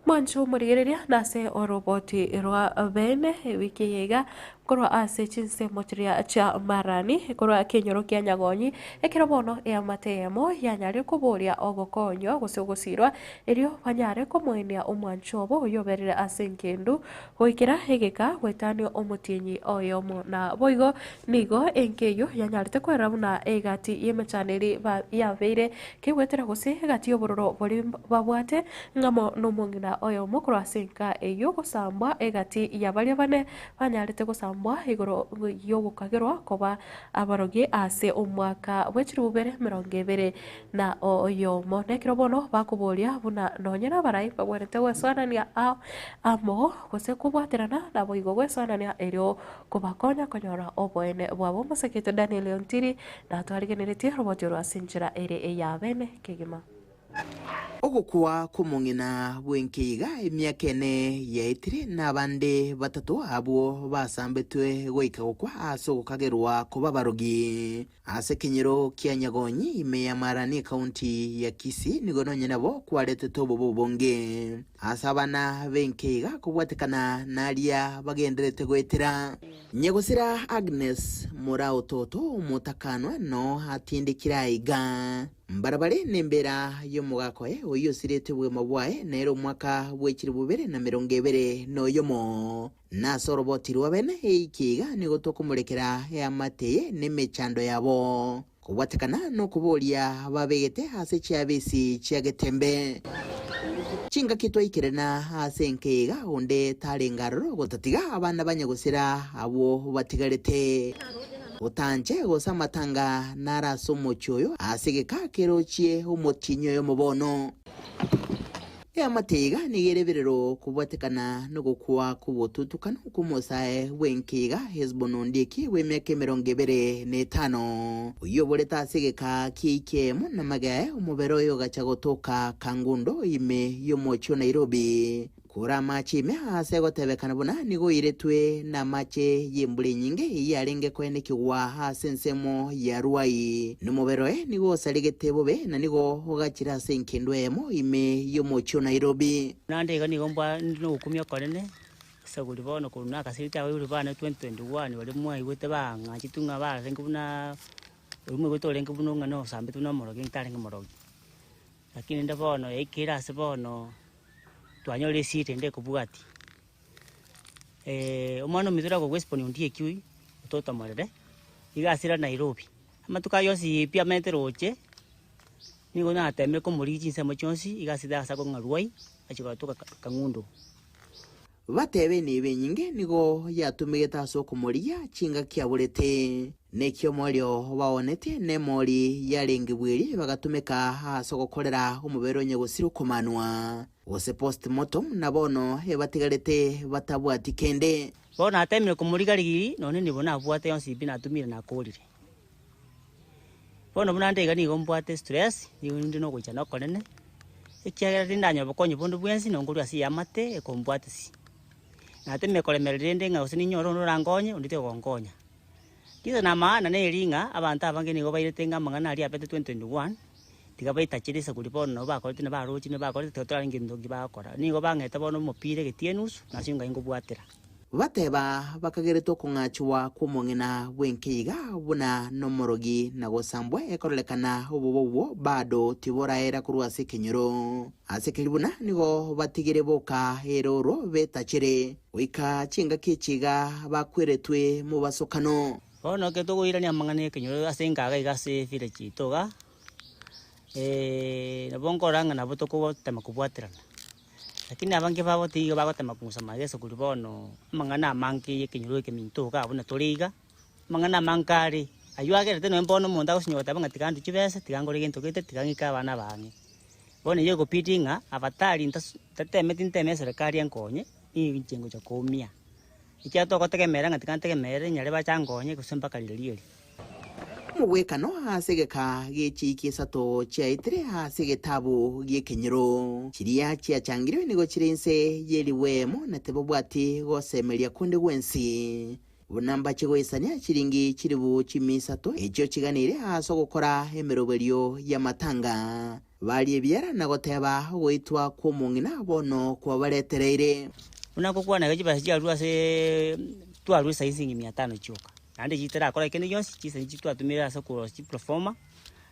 Mwanche omorigereria nase oroboti rwa bene ewiki eye iga korwa ase chinsemo chiria chia marani korwa ekenyoro kia nyagonyi ekero bono eamate eyemo yanyare koboria ogokonywa gose ogosirwa erio banyare komoenia omwancho obo oyio oberire ase engendu goikera egeka goetania omotienyi oyomo na boigo nigo enka eyio yanyarete kwerora buna egati y'emechando eria yabeire Kegwetera gose egati y'obororo boria babwate, ng'amo nomong'ina oyomo korwa ase enka eyio gosambwa egati ya baria bane banyarete gosambwa igoro y'ogokagerwa koba abarogi ase omwaka bwe chilifu bibere emerongo ebere na oyomo. Nekero bono bakoboria buna nonye nabarai bagwenerete gwesoanania amo gose kobwaterana naboigo gwesoanania erio kobakonya konyora oboene bwabo. Omosacha oito Daniel Ontiri Natwarigeneretie oroboti orwo ase enchera ere ey'abeene kegima. Ogokwa kw'omong'ina bw'enkeiga emiaka ene yaetire, na abande batato abwo basambetwe goika gokwa ase ogokagerwa koba abarogi. Ase ekenyoro kia Nyagonyi ime ya Marani ekaunti ya Kisii nigo nonye nabo kwaretete obobe obonge ase abana b'enkeiga kobwatekana naria bagenderete goetera. Nyagosira Agnes Moraototo omotakanwa no atindekire aiga. Mbarabare nembera y'omogaka oye oyio osirete obogima bwaye nere omwaka bwe chilifu bibere na merongo ebere noyomo. Nase oroboti rwa bene eiki iga nigo tokomorekera eamate eye nemechando yabo. Kobwatekana nokoboria babegete ase chiabisi chia Getembe. Chingaki twaikerana ase enka iga onde tarenge aroro gotatiga abana ba nyagosira abwo batigarete. Otanche gose amatanga nare ase omochie oyo ase egeka kerochie omotienyi oyomo bono. Eamate iga nigo ere ebirero kobwatekana nogokwa kw'obotutukanu kw'omosae bw'enka iga Hesbon Ondieki bw'emiaka emerongo ebere na etano, oyio oborete ase egeka ki'eiki eyemo namage aye omobere oye ogacha gotoka Kangundo ime y'omochie o Nairobi. Kore amache ime aase gotebekana buna nigo oiretwe namache y'embura enyinge eyio yarenge koenekigwa ase ensemo ya Ruai. Nomobere oye nigo osaregete bobe na nigo ogachire ase engendu eyemo ime y'omochie o Nairobi. Naende iga nigo mbwa inde nogokumia okonene, esaguri bono korwa nakasirete abaibori bane 2021 baria mwaigwete bang'achete ng'a barenge buna oria mwaigwete orenge buna ng'a nosambete buna omorogi ntarenge morogi. Lakini rende bono yaikire ase bono twanyorire esiri ende ekobwatia. Omwana ominto ore agokwa esiponi ondieki oyio, ototomorere, iga asira Nairobi. Amatuko ayio onsi pi amenyete roche, nigo natemire komorigia chinsemo chionsi, iga asire ase akong'a Ruai, achia gotoka Kang'undo. Batebe enibo enyinge nigo yatumegete ase okomorigia chingaki aborete. Neki omoerio baonetie nemori yarenge bweri bagatumeka ase ogokorera omobere onye gosira okomanwa, gose post-mortem, na bono ebatigarete batabwati kende. Bono natemire komoriga-rigiria, nonya nibo nabwate yonsi pi natumire nakorire. Bono buna nde iga nigo mbwate stress, nigo inde nogoichana okonene, ekiagera tindanyora obokonyi bonde bwensi nonye nkorwa ase eamate ekombwatisia. Natemire koremereria rende ng'a gose ninyore onde orankonye, onde tigokonkonya. Kisa na maana neri ng'a abanto abange nigo bairete ng'a amang'ana aria abete 2021, tiga baitachere eseguri bono nabo bakorete na baroche na bakorete tiga torarenge gento ki bagokora. Nigo bang'ete bono omopira egetii enusu, nase ngai nkobwatera. Bateba bakagerete okong'achwa kw'omong'ina bw'enkeiga buna nomorogi na gosambwa ekororekana obobe obwo bado tiboraera korwa ase ekenyoro. Ase keria buna nigo batigire boka erooro betachere, goika chingaki echi iga bakweretwe mobasokano. Bono ekero tokoirania amang'ana y'ekenyoro ase enkaga iga ase evillage yaito iga, nabo nkorora ng'a nabo tokotema kobwaterana. Lakini abange babo tiga bagotema kong'usa amageso korwa bono amang'ana amange y'ekenyoro ekeminto iga buna tore iga, amang'ana amange are, aywo agerete nonye bono omonto agosinywa goteba ng'a tiga ndue chibesa, tiga ngore gento gete, tiga ng'ike abana abang'e. Bono eyio egobidi ng'a abatari ntas ntatemeti nteme eserekari enkonye, nigo inche ngocha koumia. Ekiagera togotegemera ng'a tiga ntegemere nyare bache ankonye gose mpaka rirorio eri. Omogwekano ase egeka gie chiiki isato chiaetire ase egetabu gi'ekenyoro. Chiria chiachangirwe nigo chire inse ye riwemo na tibabwati gosemeria konde gwensi. Buna mbache goisania chiringi chilifu chimia isato echio chiganeire ase ogokora emeroberio y'amatanga. Baria ebiara na goteba ogoitwa kw'omong'ina bono kwabaretereire. Buna ngokwana iga chibesa chiarure ase twarure saisi mia tano chioka. Naende chitarakora kende gionsi, chisani chitwa twatumire ase okorosia chiproforma,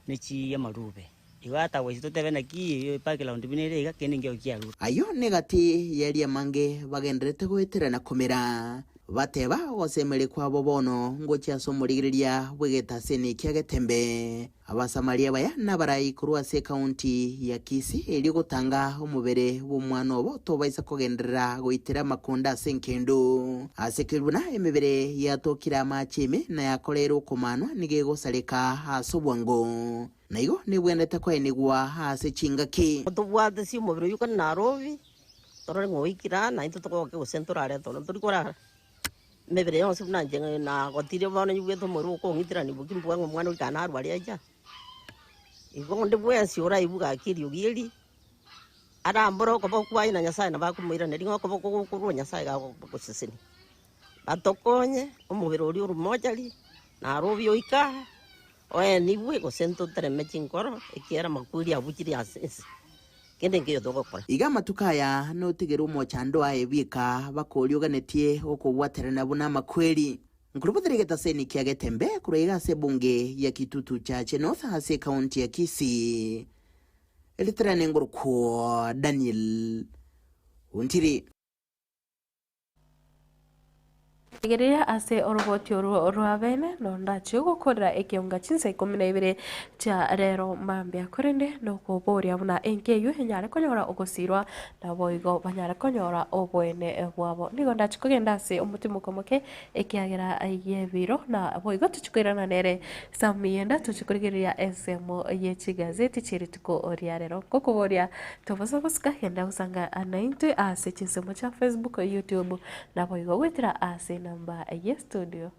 ne chiamarube. Igo ata gochi totebe naki background buna ere iga, kende nkio kiarure. Ayio negati y'aria amange bagendererete goetera na komera, bateba ogosemeria kwabo bono ngochia ase omorigereria bw'egetaseni kia Getembe. Abasamaria abaya nabarai korwa ase ekaunti ya Kisii erio gotanga omobere bw'omwana obo tobaisa kogenderera goitera amakonda ase engendu. Ase keria buna emebere yatokire amache ime na yakoreire okomanwa nigo egosareka ase obwango, na igo nebwenerete koenigwa ase chingaki. Tobwate omobere oyio kare Nairobi, torore ng'a oikire aa, naintwe togoke gose ntorarete ororo ntori korara. Emebere yonsi buna inche nagotire bono nyigwete omorero okong'itirania boki mbua ng'a omwana oria narware acha. Igo onde bwensi oraigwe gaki eriogi eri, arambore okoboko kwaye na Nyasaye nabo akomoiraneria ng'a okoboko gokorwa Nyasaye gagogosesenia. Batokonye omobere oria ore mochari, narobie oike aa, oenigwe gose ntotereme chinkoro, ekiagera amakweri abuchire ase ense. Kende nkeiyo togokora. Iga amatuko aya notigere omochando aye bweka bakorioganetie okobwaterana buna amakweri. Nkorobotera egetaseni kia Getembe korwa iga ase ebunge ya Kitutu Chache North ase ekaunti ya Kisii. Eritrane ngorokwo Daniel Ontiri. Rigereria ase oroboti orwo rwa bene, nondachie gokorera ekeonga chinsa ikomi na ibere chia rero mambia, korende nokoboria buna enka eyio enyare konyora ogosirwa, naboigo banyare konyora oboene bwabo. Nigo ndachie kogenda ase omotimoko omoke ekiagera y'ebiro, na boigo tochie koirana nere Samiyenda tochie korigereria ensemo ye chigazeti chie rituko ria rero. Ngokoboria tobaisa gosika genda gosanga naintwe ase chinsemo chia Facebook, YouTube, Naboigo goetera ase enamba ye studio.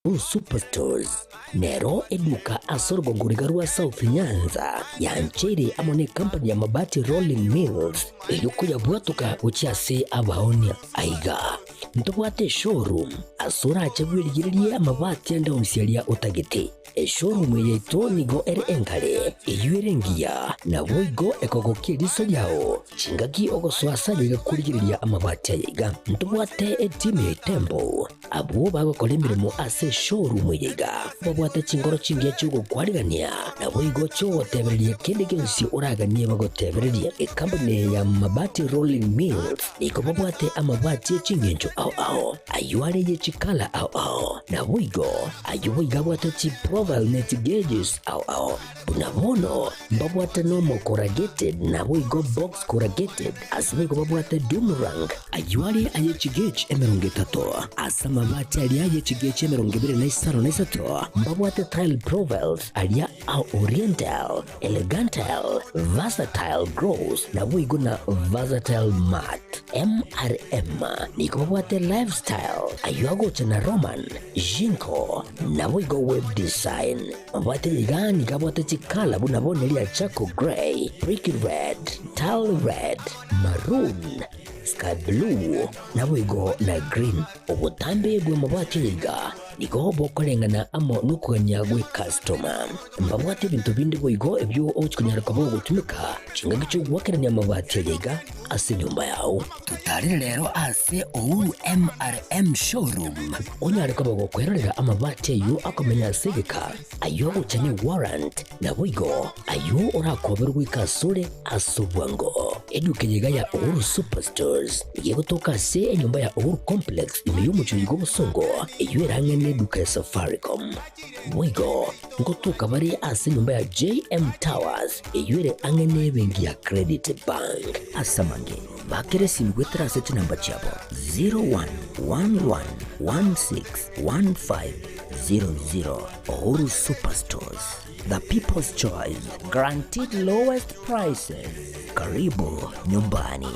Uhuru Superstores nero eduka ase orogongo riga rwa South Nyanza yancheire amo ne company ya Mabati Rolling Mills erio koyabwatoka gochia ase abaonia. Aiga ntobwate eshowroom ase orache bwerigererie amabati ande onsi aria otagete. Eshowroom eye yaito nigo ere enkare, eyio ere engiya, naboigo ekogokia eriso riao chingaki ogosoa ase aye iga korigereria amabati aya iga. Ntobwate etimu ya Itembo Abwo bagokora emeremo ase eshowroom eye iga babwate chinkoro chingiya chi'ogokwarigania, naboigo chi'ogotebereria kende gionsi oraganie bagotebererie. Ekampuni eye ya Mabati Rolling Mills nigo babwate amabati e chingencho ao ao, ayio are ye chikala ao ao, naboigo ayio boigo abwate chiprofile ne chigauges ao ao. Buna bono mbabwate normal corrugated naboigo box corrugated, ase boigo babwate doomerang. Ayio are aye chigauge 30, ase amabati aria aye chigauge 25, mbabwate tile profiles aria a oriental, elegantile, versatile gloss naboigo na versatile matte. MRM nigo babwate lifestyle, ayio agocha na Roman, Jinko, naboigo web design. Mabwate iga nigo abwate chikala buna bono eria charcoal grey, brick red, tile red, maroon, sky blue, naboigo na green. Obotambe bw'amabati aya iga nigo bokoreng'ana amo nokogania gw'ecustoma. Mbabwate ebinto binde boigo ebio ogochi konyara koba ogotumeka chingaki chi'ogoakerania amabati aya iga ase enyomba yao. Totarere rero ase Uhuru MRM Showroom onyare koba gokwerorera amabati ayio akomenya ase egeka, ayio agocha ne warrant, naboigo ayio orakoberwe goika asore ase obwango. Eduka eye iga ya Uhuru Superstores nigo egotoka ase enyomba ya Uhuru Complex ime y'omochie oyo bw'obosongo, eyio ere ang'e neduka ya Safaricom. Boigo ngotoka bare ase enyomba ya JM Towers eyio ere ang'e nebenki ya Credit Bank. Ase amange, bakera esimi goetera ase chinamba chiabo 0111161500. Uhuru Superstores, the people's choice, guaranteed lowest prices. Karibu nyumbani.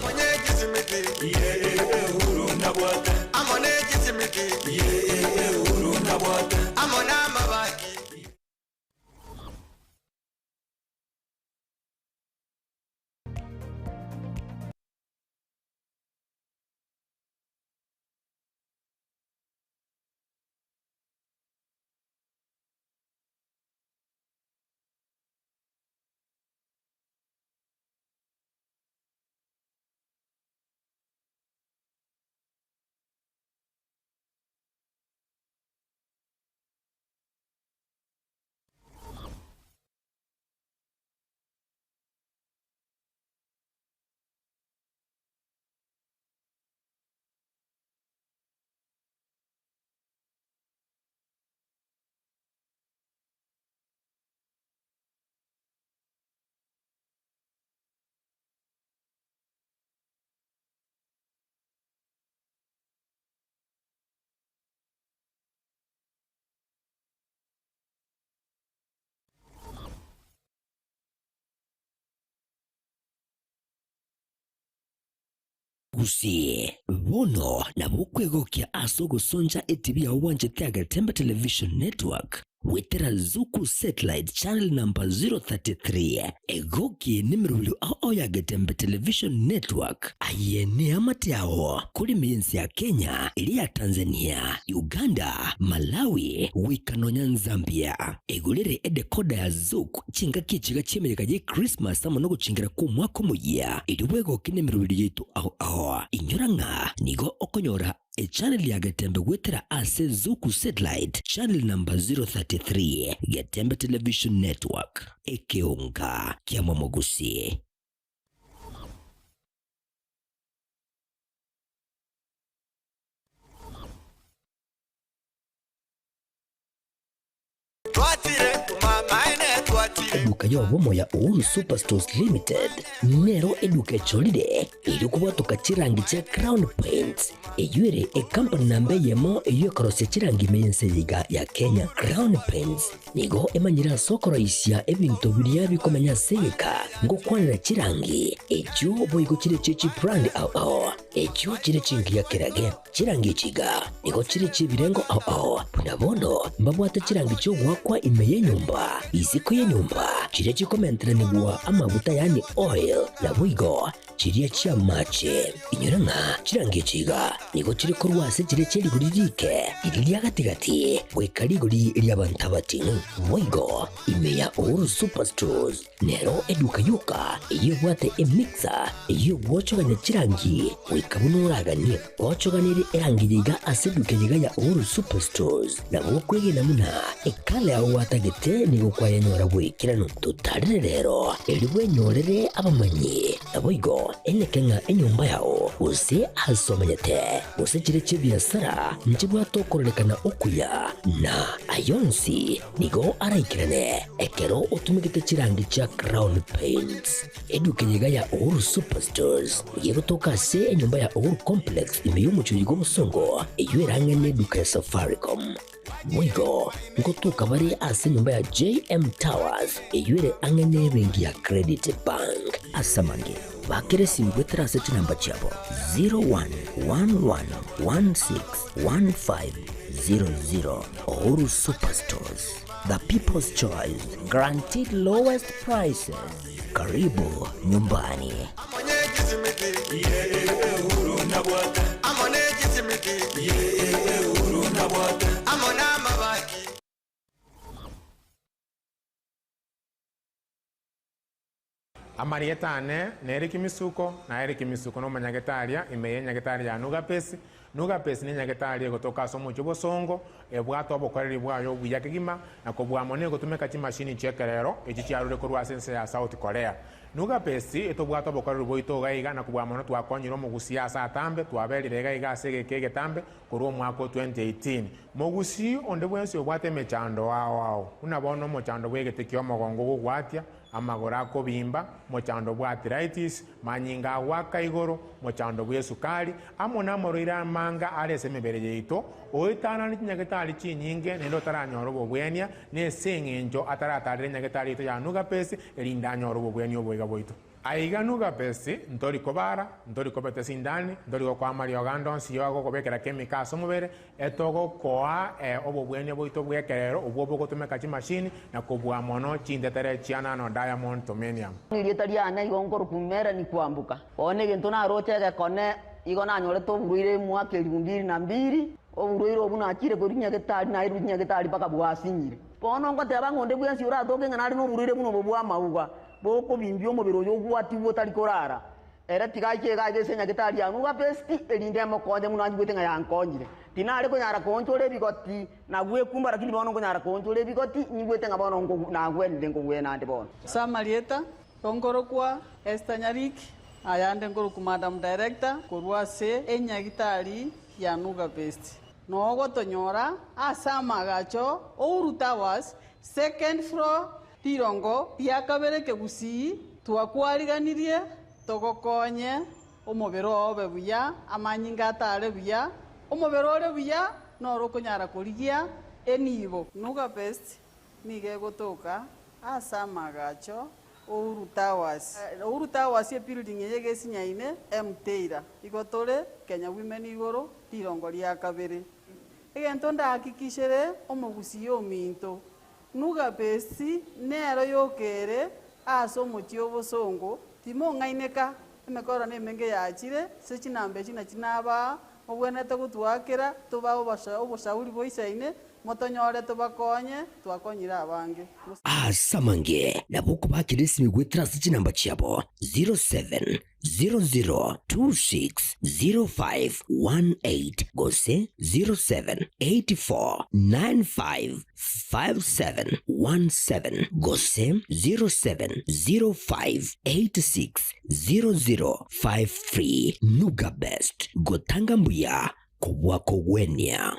Gusii, bono nabo okwegokia ase ogosoncha etibi yao bwanchete ya Getembe Television Network goetera Zuku Satellite channel number 033. Egokie nemerobio ao ya Getembe Television Network. Aye neamate ao korema ense ya Kenya, eria ya Tanzania, Uganda, Malawi, goika nonya Zambia. Egorere edecoder ya Zuku chingaki echiga chi'emeyega ye Christmas amo nogochingera kw'omwaka omoyia, erio bwegoke nemerobio yaito ao ao. Inyora ng'a nigo okonyora echannel ya Getembe goetera ase Zuku Satellite channel number 033, Getembe Television Network, ekeonga kia Momogusi. eduka y'obomo ya Uhuru Superstores Limited nero eduka echorire erio kobwatoka chirangi chia Crown Paints eyio ere ecompany namba eyemo eyio ekorosia chirangi ime y'ense eye iga ya Kenya. Crown Paints nigo emanyire ase okoroisia ebinto biria bikomenya ase egeka ngokwanera chirangi echio boigo chire chie chibrand ao ao echio chire chingiya kerage. Chirangi echi iga nigo chire chi'ebirengo ao ao, buna bono mbabwate chirangi chi'ogoakwa ime y'enyomba, isiko y'enyomba, chiria chikomenteranigwa amaguta yaani oil, naboigo chiria chi'amache. Inyora ng'a chirangi echi iga nigo chire korwa ase chiria chie rigori rike, riria ria gati-gati, goika rigori ri'abanto abating'u. Boigo ime ya Uhuru Superstores Nero eduka yoka eyio ebwate emixer eyio egwochogania chirangi goika buna oraganie. Gochoganerie erangi eye iga ase eduka eye iga ya Uhuru Superstores nabo okwegena buna ekala yao gwatagete nigo kwayenyora goikeranu. Totarere rero erio bwenyorere abamanyi naboigo eneke ng'a enyomba yao gose ase omenyete gose chire chi'ebiasara nchibwate okororekana okuya na ayonsi Nigo araikerane ekero otumegete chirangi chia Crown Paints. Eduka eye iga ya Uhuru Superstores nigo egotoka ase enyomba ya Uhuru Complex ime y'omochie oyo bw'obosongo eyio erang'ane eduka ya Safaricom. Boigo ngotoka bare ase enyomba ya JM Towers eyio ere ang'e n'ebenki ya Credit Bank. Ase amange, bakera esimi goetera ase chinamba chiabo 0111161500. Uhuru Superstores, the people's choice, guaranteed lowest prices. Karibu nyumbani. Amarieta ane nere Kimisuko, na ere Kimisuko nomonyagetaria ime y'enyagetari ya Nugapesi. Nugapesi nenyagetari egotoka ase omochie obosongo, ebwate obokoreri bwaye obuya kegima, na kobua mono egotumeka chimashini chi'ekerero echi chiarure korwa ase ense ya South Korea. Nugapesi etobwate obokoreri boito iga iga na kobua mono twakonyire omogusii ase atambe, twaberire iga iga ase egeka egetambe korwa omwaka o 2018. Mogusii onde bwensi obwate emechando ao ao, buna bono omochando bw'egete ki'omogongo ogogwatia, Amagoro akobimba, mochando bw'arthritis, manyinga agoaka igoro, mochando bw'esukari, amo namorwaire amanga are ase emebere yaito, oetanane chinyagetari chinyinge naende otaranyora obobwenia, nese eng'encho ataratarera enyagetari yaito ya Nugapesi, erinde anyore obobwenia oboiga bwaito. Aiga Nugapesi, ntori kobara, ntori kobeta esindani, ntori gokoa amariogo ande onsi y'ogokobekera chemical ase omobere, Etogokoa obobwenia bwaito bw'ekerero obwo bogotumeka chimashini na kobua mono chintetere chia nano diamond tomenium. Erieta riane igo nkorokwa Melanie Kwamboka. Bono egento naroche egekone igo nanyorete oborwaire emwaka elifu mbili na mbili, oborwaire obwo nachire korwa nyagetari nairwe nyagetari mpaka bwasinyire. Bono ngoteba ng'a onde bwensi oratoke ng'a nare noborwaire buna obo bw'amauga, bokobimbia omobere oyo ogwatigwe otari korara, Ere tiga aiche iga aiga ase enyagetari ya Nugapesti, erinde emokonye buna anyigwete ng'a yankonyire. Tinare konyara koonchora ebigoti na gwekumba, lakini bono nkonyara koonchora ebigoti, nyigwete ng'a bono nagwenire nkogwena ande bono. Ase amarieta, nkorokwa Esther Nyariki, ayande nkorokwa Madam Director korwa ase enyagitari ya Nugapesti. Nogotonyora ase amaagacho Uhuru Towers, second floor, Rirongo ria kabere kegusii, twakwariganirie togokonye omobere oo obe buya, amanyinga atare buya, omobere ore buya noro okonyara korigia enibo. Nuga Best nigo egotoka ase amagacho Uhuru Towers. Uhuru Towers ebuilding eye egesinyaine Mteira. Igo tore Kenya Women igoro rirongo ria kabere. Egento ndahakikishere omogusii ominto Nugapesi nero yoka ere ase omochie obosongo, timong'aineka, emekoro nemenge yachire, ase chinamba echi nachi nabaa, mobwenerete gotwakera, tobae oboshauri boisaine, motonyore tobakonye, twakonyire abange. Ase amange nabo okobakera esimi goetera ase chinamba chiabo 07 00260518 gose 0784955717 gose 0705860053. Nuga Best, gotanga mbuya kobua kogwenia.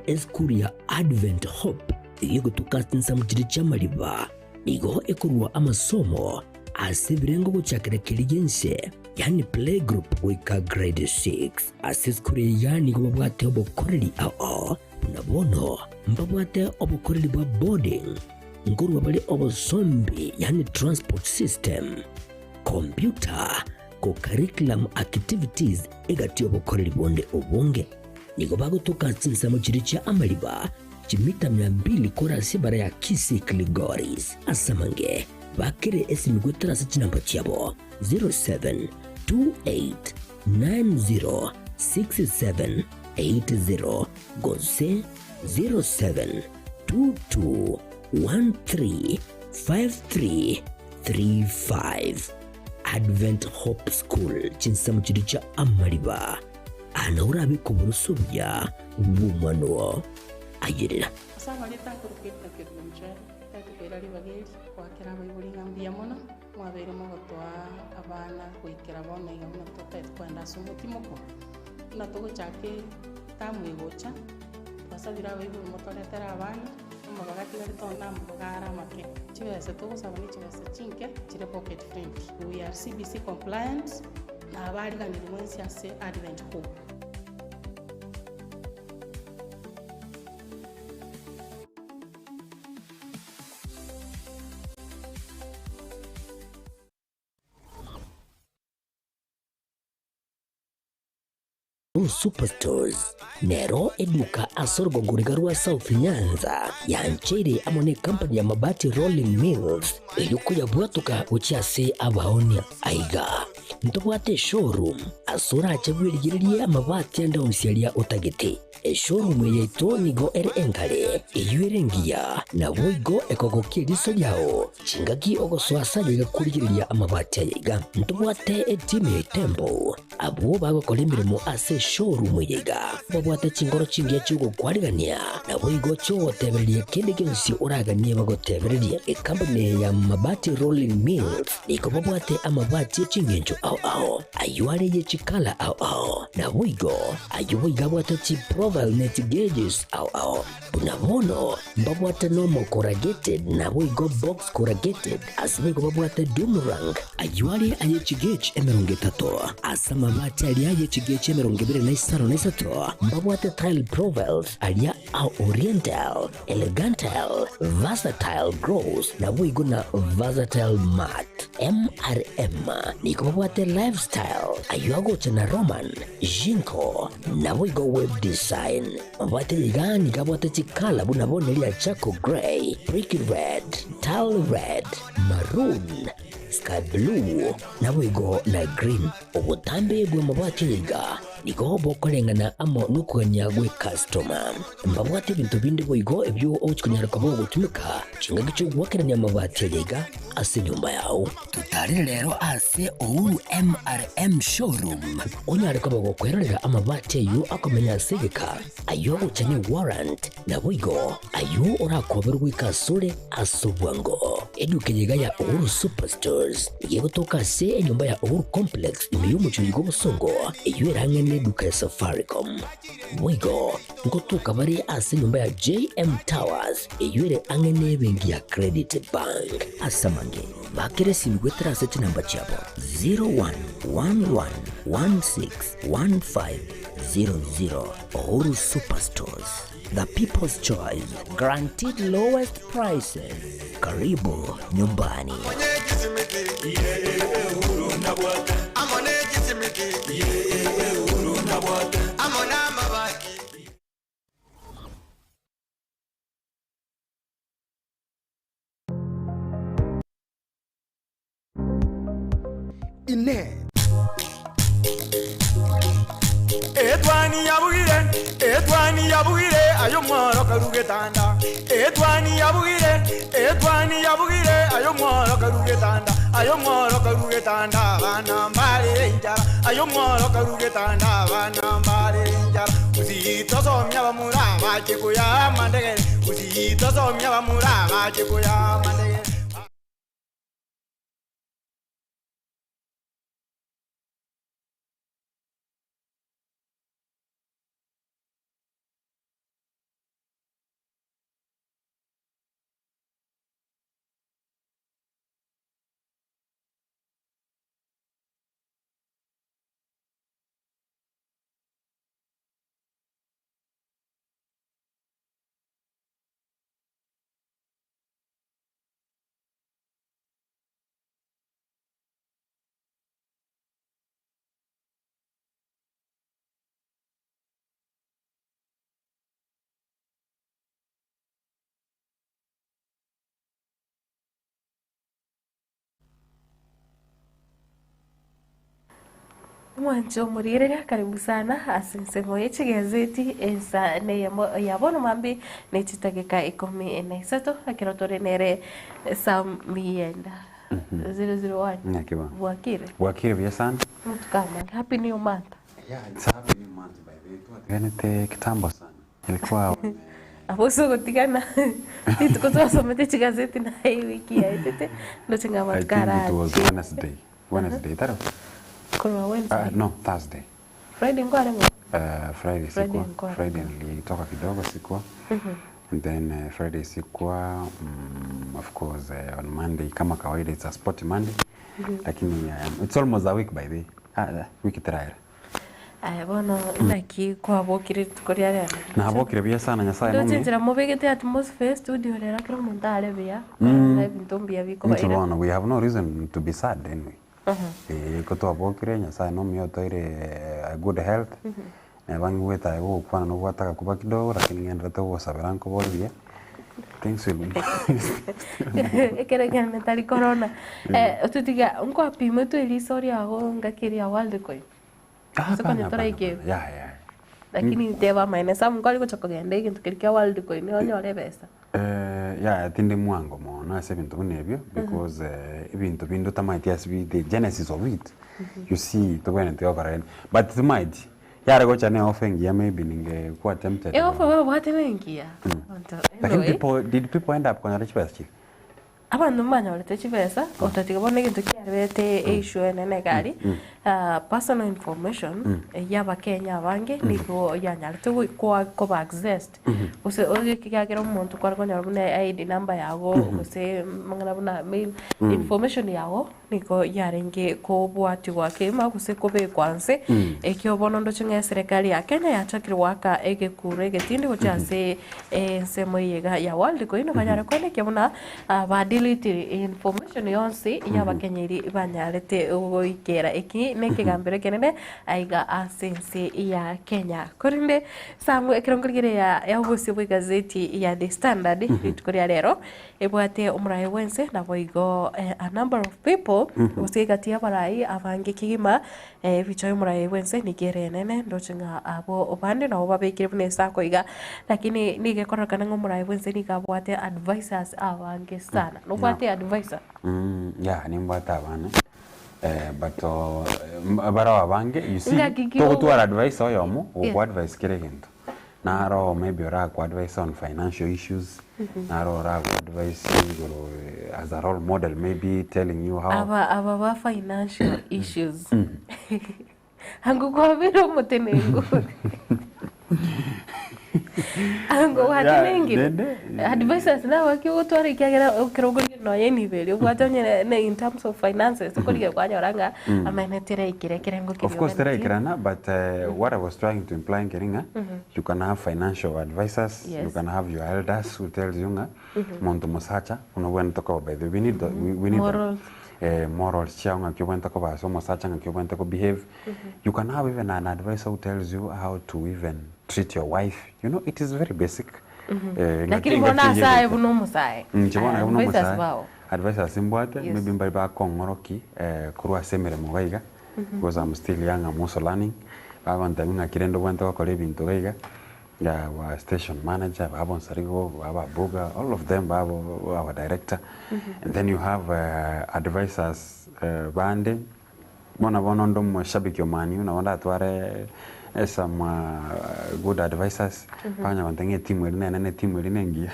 Esukuru ya Advent Hope eyio egotoka ase chinsemo chiria chi'amariba nigo ekorua amasomo ase ebirengo gochakera keria gi'ense, yaani playgroup goika grade 6. Ase esukuru eye iga nigo babwate obokoreri ao buna bono mbabwate obokoreri bwa boarding, nkorua bare obosombi yaani transport system, computer, co-curriculum activities egati y'obokoreri bonde obonge. Nigo bagotoka ase chinsemo chiria chia amariba chimita mia mbili korwa ase ebara ya Kisii Kilgoris. Ase amange, bakere esimi goetera ase chinamba chiabo 0728906780 gose 0722135335. Advent Hope School, chinsemo chiria chia amariba. Aa nao orabeke oboroso obuya bw'omwana oo. Ayerera. Ase amarieta akorokwa Edna Kerubo Mchwere, tari tokoira ribaga eri goakera abaibori ng'a mbuya mono, mwabeire mogotoa abana goikera bono iga buna totagete kogenda ase omotimoko, buna togochaka etamu egocha, twasabire abaibori motoretere abana, amabaga atigarete onde amabaga are amake. Chibesa togosaba ne chibesa chinke chire pocket friendly. We are CBC compliant, na abariganiri mwensi ase Advent Hope. Superstores nero eduka ase orogongo riga rwa South Nyanza yancheire amo ne company ya Mabati Rolling Mills erio koyabwatoka gochia ase abaonia. Aiga ntobwate eshowroom ase orache bwerigererie amabati ande onsi aria otagete. Eshowroom eye yaito nigo ere enkare, eyio ere engiya, naboigo ekogokia eriso riao chingaki ogosoa ase aye iga korigereria amabati aya iga. Ntobwate etimu ya Itembo Abwo bagokora emeremo ase eshowroom eye iga babwate chinkoro chingiya chi'ogokwarigania, naboigo chi'ogotebereria kende gionsi oraganie bagotebererie. Ekampuni eye ya Mabati Rolling Mills nigo babwate amabati e chingencho ao ao, ayio are ye chikala ao ao, naboigo ayio boigo abwate chiprofile ne chigeges ao ao. Buna bono mbabwate normal corrugated naboigo box corrugated, ase boigo babwate doom rank, ayio are aye chigauge 30, ase amabati aria aye chigauge 23 mbabwate tile profiles aria a oriental, elegantal, versatile gloss naboigo na versatile matte. MRM nigo babwate lifestyle, ayio agocha na Roman, Jinko, naboigo web design. Mabwate iga nigo abwate chikala buna bono eria charcoal grey, brick red, tile red, maroon, sky blue, naboigo na green. Obotambe bw'amabati aya iga nigo bokoreng'ana amo nokogania gw'ekastoma. Mbabwate ebinto binde boigo ebio ogochia konyara koba ogotumeka chingaki chi'ogoakerania amabati aya iga ase enyomba yao. Totarire rero ase Uhuru MRM Showroom onyare koba gokwerorera amabati ayio akomenya ase egeka, ayio agocha ne warrant, naboigo ayio orakoberwe goika asore ase obwango. Eduka eye iga ya Uhuru Superstores nigo egotoka ase enyomba ya Uhuru Complex ime y'omochie oyo bw'Obosongo eyio ere ang'e neduka ya Safaricom. Boigo ngotoka bare ase enyomba ya JM Towers eyio ere ang'e nebenki ya Credit Bank. Ase amange, bakera esimi goetera ase chinamba chiabo 0111161500. Uhuru Superstores, the people's choice, guaranteed lowest prices. Karibu nyumbani. Inee! Etwani yabugire, etwani yabugire, aye omworo karue getanda. Etwani yabugire, etwani yabugire, aye omworo karue getanda. Aye omworo karue getanda, abana mbarere enchara. Aye omworo karue getanda, abana mbarere enchara. Gusii tosomia abamura bache koyaa amandegere. Gusii tosomia abamura bache koyaa amandegere. Omwancho omorigereria karibu sana ase ensemo ye chigazeti ensa neyemo ya bono mambi ne chitageka ikomi na isato ekero tore nere Sam Miyenda 001 Ng'aki bono. Bwakire? Bwakire buya sana. Amatuko amange. Happy new month. Yeah, it's a happy new month by the way. Twatiganete kitambo sana. Ilikuwa on Abo ase ogotigana rituko twasomete chigazeti naye ewiki yaetete ndoche ng'a I amatuko think it was arache. Wednesday. Wednesday, tari? Korwa Wednesday. Uh, no, Thursday. Friday nkwareng'o? Uh, Friday Friday sikuwa. nkwareng'o. Friday nilitoka kidogo sikuwa. And then uh, Friday sikuwa mm, of course uh, on Monday kama kawaida it's a sport Monday. Lakini um, it's almost a week by the way. Ah, wiki teraera. Aya bono naki kwabokire rituko ria rero? Nabokire buya sana Nyasaye Ndoche nomuya. enchera mobegete atmosphere studio rero kera omonto are buya, ebinto mbuya Inche bikobaira. bono we have no reason to be sad anyway. Eh, ko twabokire Nyasaye nomuya otoire a good health. Neba ngigwete aye gogokwana nobwate agakuba kidogo lakini ng'enderete gogosabera nkobore buya. Things will Ekero ekiagera tari corona. Eh, totiga nkwapimwetwe eriso riago ngaki eria world coin. Ase Hapana, konya hapana, toraikegwa. hapana. Yeah, yeah. Lakini teba amaene Sam nkwari gocha kogenda egento keria kia world coin onyore ebesa. Eh, yaya tindi mwango mono ase ebinto buna ebio because eh, ebinto binde otamaeti ase bi the genesis of it you see tobwenerete gokora rende but timaeti yare gocha ne offer engiya maybe ningekuwa tempted Eofa babwate nengiya. Abanto lakini anyway. people did people end up konyora chibesa chiria? Abanto mbanyorete chibesa, otatiga bono egento kiarete eissue enene iga aria, personal information y'abakenya abange nigo yanyarete goikwa koba accessed, gose ekiagera omonto kware konyora buna ID number yago, gose amang'ana buna mail, information yago nigo yarenge kobwatigwa kegima gose kobekwa nse, ekio bono ndoche ng'a eserekari ya Kenya yachakire goaka egekuro egetindi gochia ase ensemo eye iga ya World Coin banyare koenekia buna ba delete information yonsi y'abakenyeri banyarete goikera. Eki nekegambero ekenene aiga ase ense ya Kenya. Korende Samu ekero nkorigereria ya obosio bw'egazeti ya The Standard rituko ria rero ebwate omorai bwense naboigo a number of people gose egati y'abarai abange kegima Ebichwa y'omoraia bw'ense nigo ere enene, ndoche ng'a abwo bande nabo babekire buna esako iga, lakini nigo ekororekana ng'a omoraia bw'ense nigo abwate advisers abange sana. Nobwate adviser? Mm, yeah, nimbwate abana eh, but oh, baroo abange you see Ng'aki ki togotwara adviser oyomo Yeah. ogokoa advice kera egento. Naro maybe orakoa advice on financial issues, naro orakoa advice igoro as a role model maybe telling you how Aba aba ba financial issues ango kwabera omotenengu ango Yeah, gwatenengire dende. advisors nabo ki ogotwara ekiagera ekero okorigia nonya enibo eria obwate onye ne in terms of finances okorigia kwanyora ng'a amaene teraikera ekerengo keria Of course oganetie. teraikerana but uh, what I was trying to imply nkeri ng'a you can have financial advisors, you Yes. can have your elders who tells you ng'a monto mosacha buna obwenerete koba by the way we need the, we, we need them. Morals. Eh, morals chiao ng'aki obwenerete koba ase omosacha ng'aki obwenerete ko behave. You can have even an advisor who tells you how to even treat your wife. You know it is very basic. Eh, ng'aki Lakini bono ng'aki ase aye eyio buna omosae, Inche bono aya buna advisors omosae, bao. advisors mbwate, Yes. maybe mbari bakong'oroki eh, korwa ase emeremo iga iga, because I'm still young, I'm also learning, bagontebia ng'aki rende obwenerete gokora ebinto iga iga, ya our station manager, baba Onsarigo, baba Abuga, all of them, baba our director, and then you have eh, advisors eh, bande, bono bono onde omoshabiki o Man U, nabo ndatware eh, some uh, good advisors, banya gontebia ng'a etimu eri nene na etimu eri nengiya.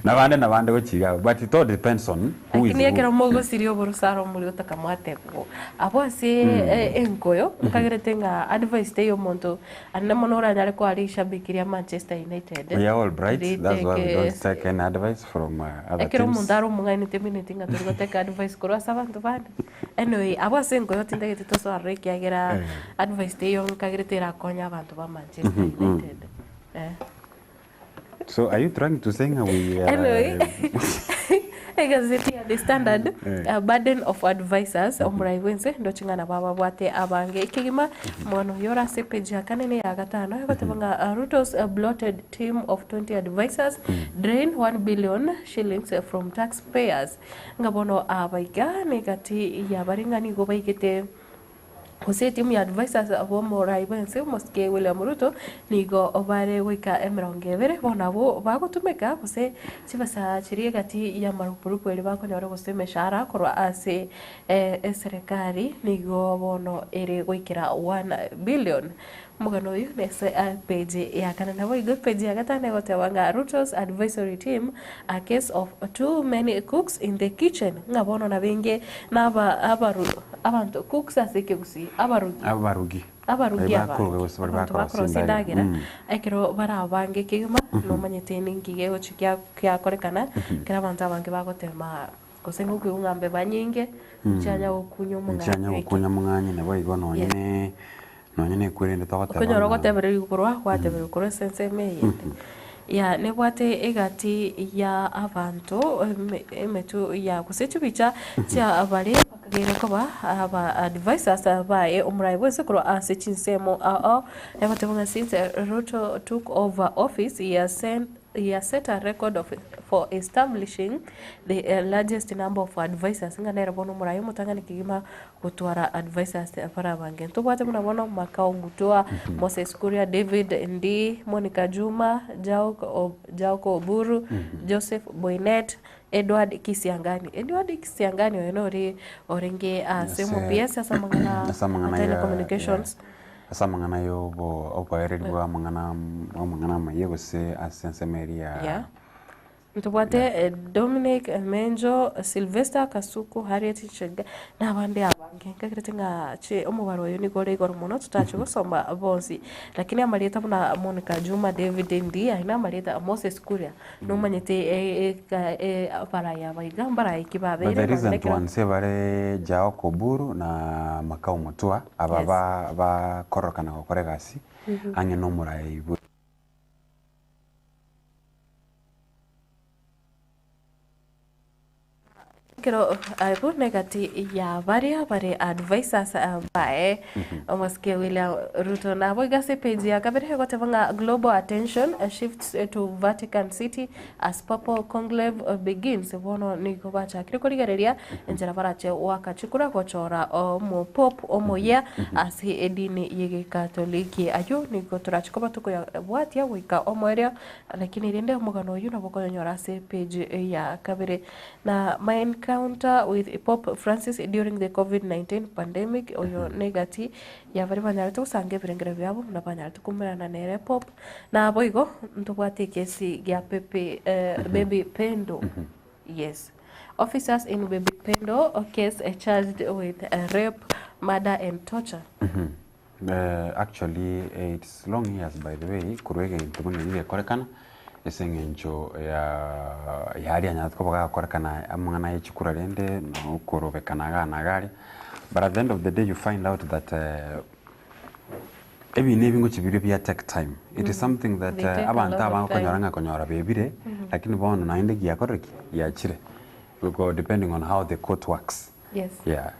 Nabande nabande gochia iga but it all depends on who is Lakini ekero who. mogosiria oborosaro moria otakamwatebwo abwo ase enkoyo nkagerete ng'a advice teiyo omonto ande mono oranyare koa rishabiki ria Manchester United We are all bright, that's why we don't riteke take any advice from uh, other ekero teams. omonto are omong'aini temineti ng'a tori goteka advice korwa ase abanto bande. Anyway, abwo ase enkoyo tintagete tosoe aroro ekiagera Eh. advice teiyo nkagerete erakonye abanto ba Manchester United. Eh. So are you trying to say ng'a we are Anyway, egazeti ya The Standard, Eh. burden of advisors, omorai bwense ndoche ng'a nabo ababwate abange ekegima omogano oyo ore ase epage ya kane na eya gatano egoteba ng'a uh, Ruto's uh, bloated team of 20 advisors drain 1 billion shillings from taxpayers ng'a bono abaiga negati yabare ng'a nigo baigete. Gose etimu ya advisors b'omorai bw'ense omosike William Ruto nigo bare goika emerongo ebere bono abwo bagotumeka gose chibesa chiria egati y'amarupurupu eria bakonyora gose emeshahara korwa ase eserekari nigo bono ere goikera 1 billion. Omogano oyio nese page ya kane naboigo epage ya gatano egoteba ng'a Ruto's advisory team a case of too many cooks in the kitchen ng'a bono nabenge naba abaru abanto cooks ase ekegusii abarugi Abarugi. abarugi Baria aba bakoruga gose baria abanto bakorosia bakorosia endagera. endagera Mm. ekero bare abange kegima nomanyete ninki gegochi kia kiakorekana ekero abanto abange bagotema gose ngokoigwa ng'a mbeba nyinge nchianya gokunya omong'anyi Nchianya oike. gokunya omong'anyi nabo igo nonye Yes. ne nonye na ekwerende togoteba Okonyora ng'a ogotebererigwa korwa aa gwatebererigwa korwa ase ensemo eyende. Ya nebwate egati ya abanto eme emetwe ya gose chibicha chia baria bakageire koba aba advisors baye omorai bwensi korwa ase chinsemo ao ao. Egoteba ng'a since Ruto took over office he has sent he has set a record of for establishing the largest number of advisors ng'a nere bono omorai omotang'ani kegima gotwara advisors bare abange. Ntobwate buna bono Makau Mutua, Moses Kuria, David Ndii, Monica Juma, Jaoko O- Jaoko Oburu, Joseph Boinnet, Edward Kisiangani. Edward Kisiangani oyo nori orenge ase Ase- omo-PS ase amang'ana ase amang'ana a ya- telecommunications. Ase amang'ana ya obo oboereri bwa amang'ana amang'ana amayia gose ase ensemo eria ya Yeah. Ntobwate Dominic Menjo, Sylvester Kasuku, Harriet Chege, na abande abange. Nkagerete ng'a chi omobaro oyo nigo ore igoro mono totache gosoma bonsi. Lakini amarieta buna Monica Juma, David Ndii, aye na amarieta Moses Kuria, nomanyete abarai aba iga mbarai ki But babeire the nonye recent nekero ones ebare Jaoko Oburu na Makau Mutua aba Yes. ba bakororokana gokora egasi ang'e na omorai bwe. Ekero abwo negati ya baria bare advisors baye omosike William Ruto. Nabo iga ase epage ya kabere egoteba ng'a global attention shifts to Vatican City as Papal conclave begins. Bono nigo bachakire korigereria enchera barache goaka chikura gochora omopope omoyia ase edini y'egekatoliki. Ayio nigo torache koba tokoyabwatia goika omoerio Lakini rende omogano oyio nabo okonyonyora ase epage ya kabere. Na my encounter with Pope Francis during the Covid-19 pandemic, oyo negati ya baria banyarete gosanga ebirengero biabo buna banyarete koumerana nere Pope. Naboigo ntobwate ekesi gia Pepe Baby Pendo. Yes. Officers in Baby Pendo case charged with rape, murder and torture. Actually it's long years by the way korwa egento buna eki gekorekana ase eng'encho ya yaria anyarete koba gakorekana amang'ana ya chikura rende na okorobekana iga na iga aria, but at the end of the day you find out that ebina ebi ngochi biria bia take time, it is something that They take a abanto lot of abange okonyora time. ng'a konyora bebire lakini bono naende giakorire ki? Giachire depending on how the court works. Yes. Yeah.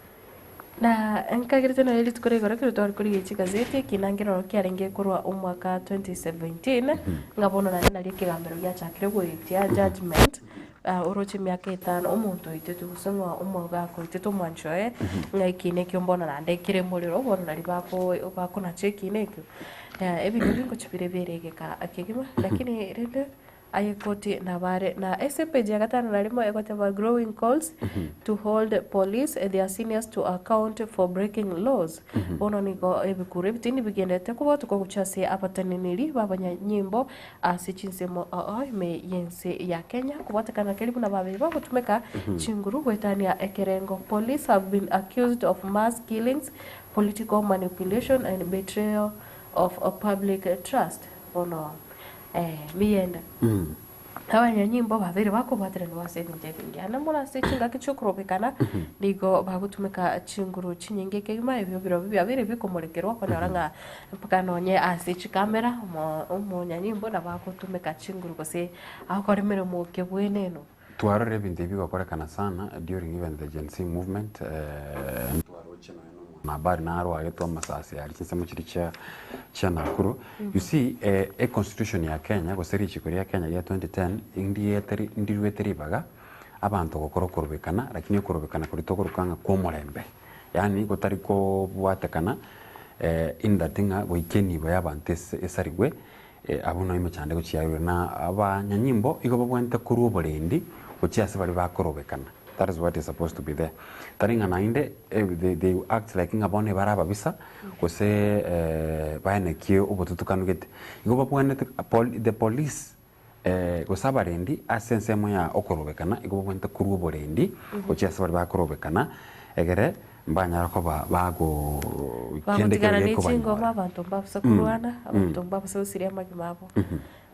Na nkagerete nonya rituko ria igoro ekero tware korigia chigazeti, ekina nkeroro kiarenge korwa omwaka 2017, ng'a bono naende nario ekegambero giachakire goetia judgement, ah, oroche emiaka etano, omonto oitetwe gose ng'a omogaka oitetwe omwanchi oye, ng'a ekina ekio mbono naende kere morero, bono nario bako bakonacha ekina ekio. Ebinto ebi ngochia bire biere egeka kegima, lakini rende. Aye koti nabare na ase epage ya gatano na rimo egoteba growing calls to hold police their seniors to account for breaking laws. Bono nigo ebikuro ebitindi bigenderete kobwatokwa gochia ase abateneneri b'abanyanyimbo ase chinsemo oo ime y'ense ya Kenya kobwatekana keria buna babeire bagotumeka chinguru goetania ekerengo. Police have been accused of mass killings, political manipulation and betrayal of public trust. Bono Miyende. Abanyanyimbo babeire bakobwateranigwa ase ebinto ebinge. Ande mono ase chingaki chi'okorobekana, nigo bagotumeka chinguru chinyinge kegima, ebio birobio biabeire bikomorekerwa okonyora ng'a mpaka nonye ase chikamera, omo omonyanyimbo nabo agotumeka chinguru gose agokora emeremo kebwenenu. Twarora ebinto ebi bigokorekana sana during even the Gen Z movement, ntwaroche nonya na omwanahabari naro agetwe amasasi aria chinsemo chiria chia chia Nakuru. You see e constitution ya Kenya gose richiko ria Kenya ria 2010 ndiete ndiruete ribaga abanto gokora okorobekana lakini okorobekana koria tokoroka ng'a kwa omorembe. Yaani gotari kobwatekana in that ng'a goika enibo y'abanto ese esarigwe, abwo noo emechando egochia yarure. Na abanyanyimbo igo babwenerete korwa oborendi gochia ase baria bakorobekana, that is what is supposed to be there. Tari ng'a naende they they act like ng'a bono ebare ababisa gose baenekie obotutukanu gete. Igo babwenerete the police Gose abarendi ase ensemo ya okorobekana igo babwenerete korua oborendi gochia ase baria bakorobekana, egere mbanyare koba bago kende Bagotigana kebe ne gekobanyora. chingoma, abanto mbabasa korwana, abanto mbabasa gosiria amagima abo.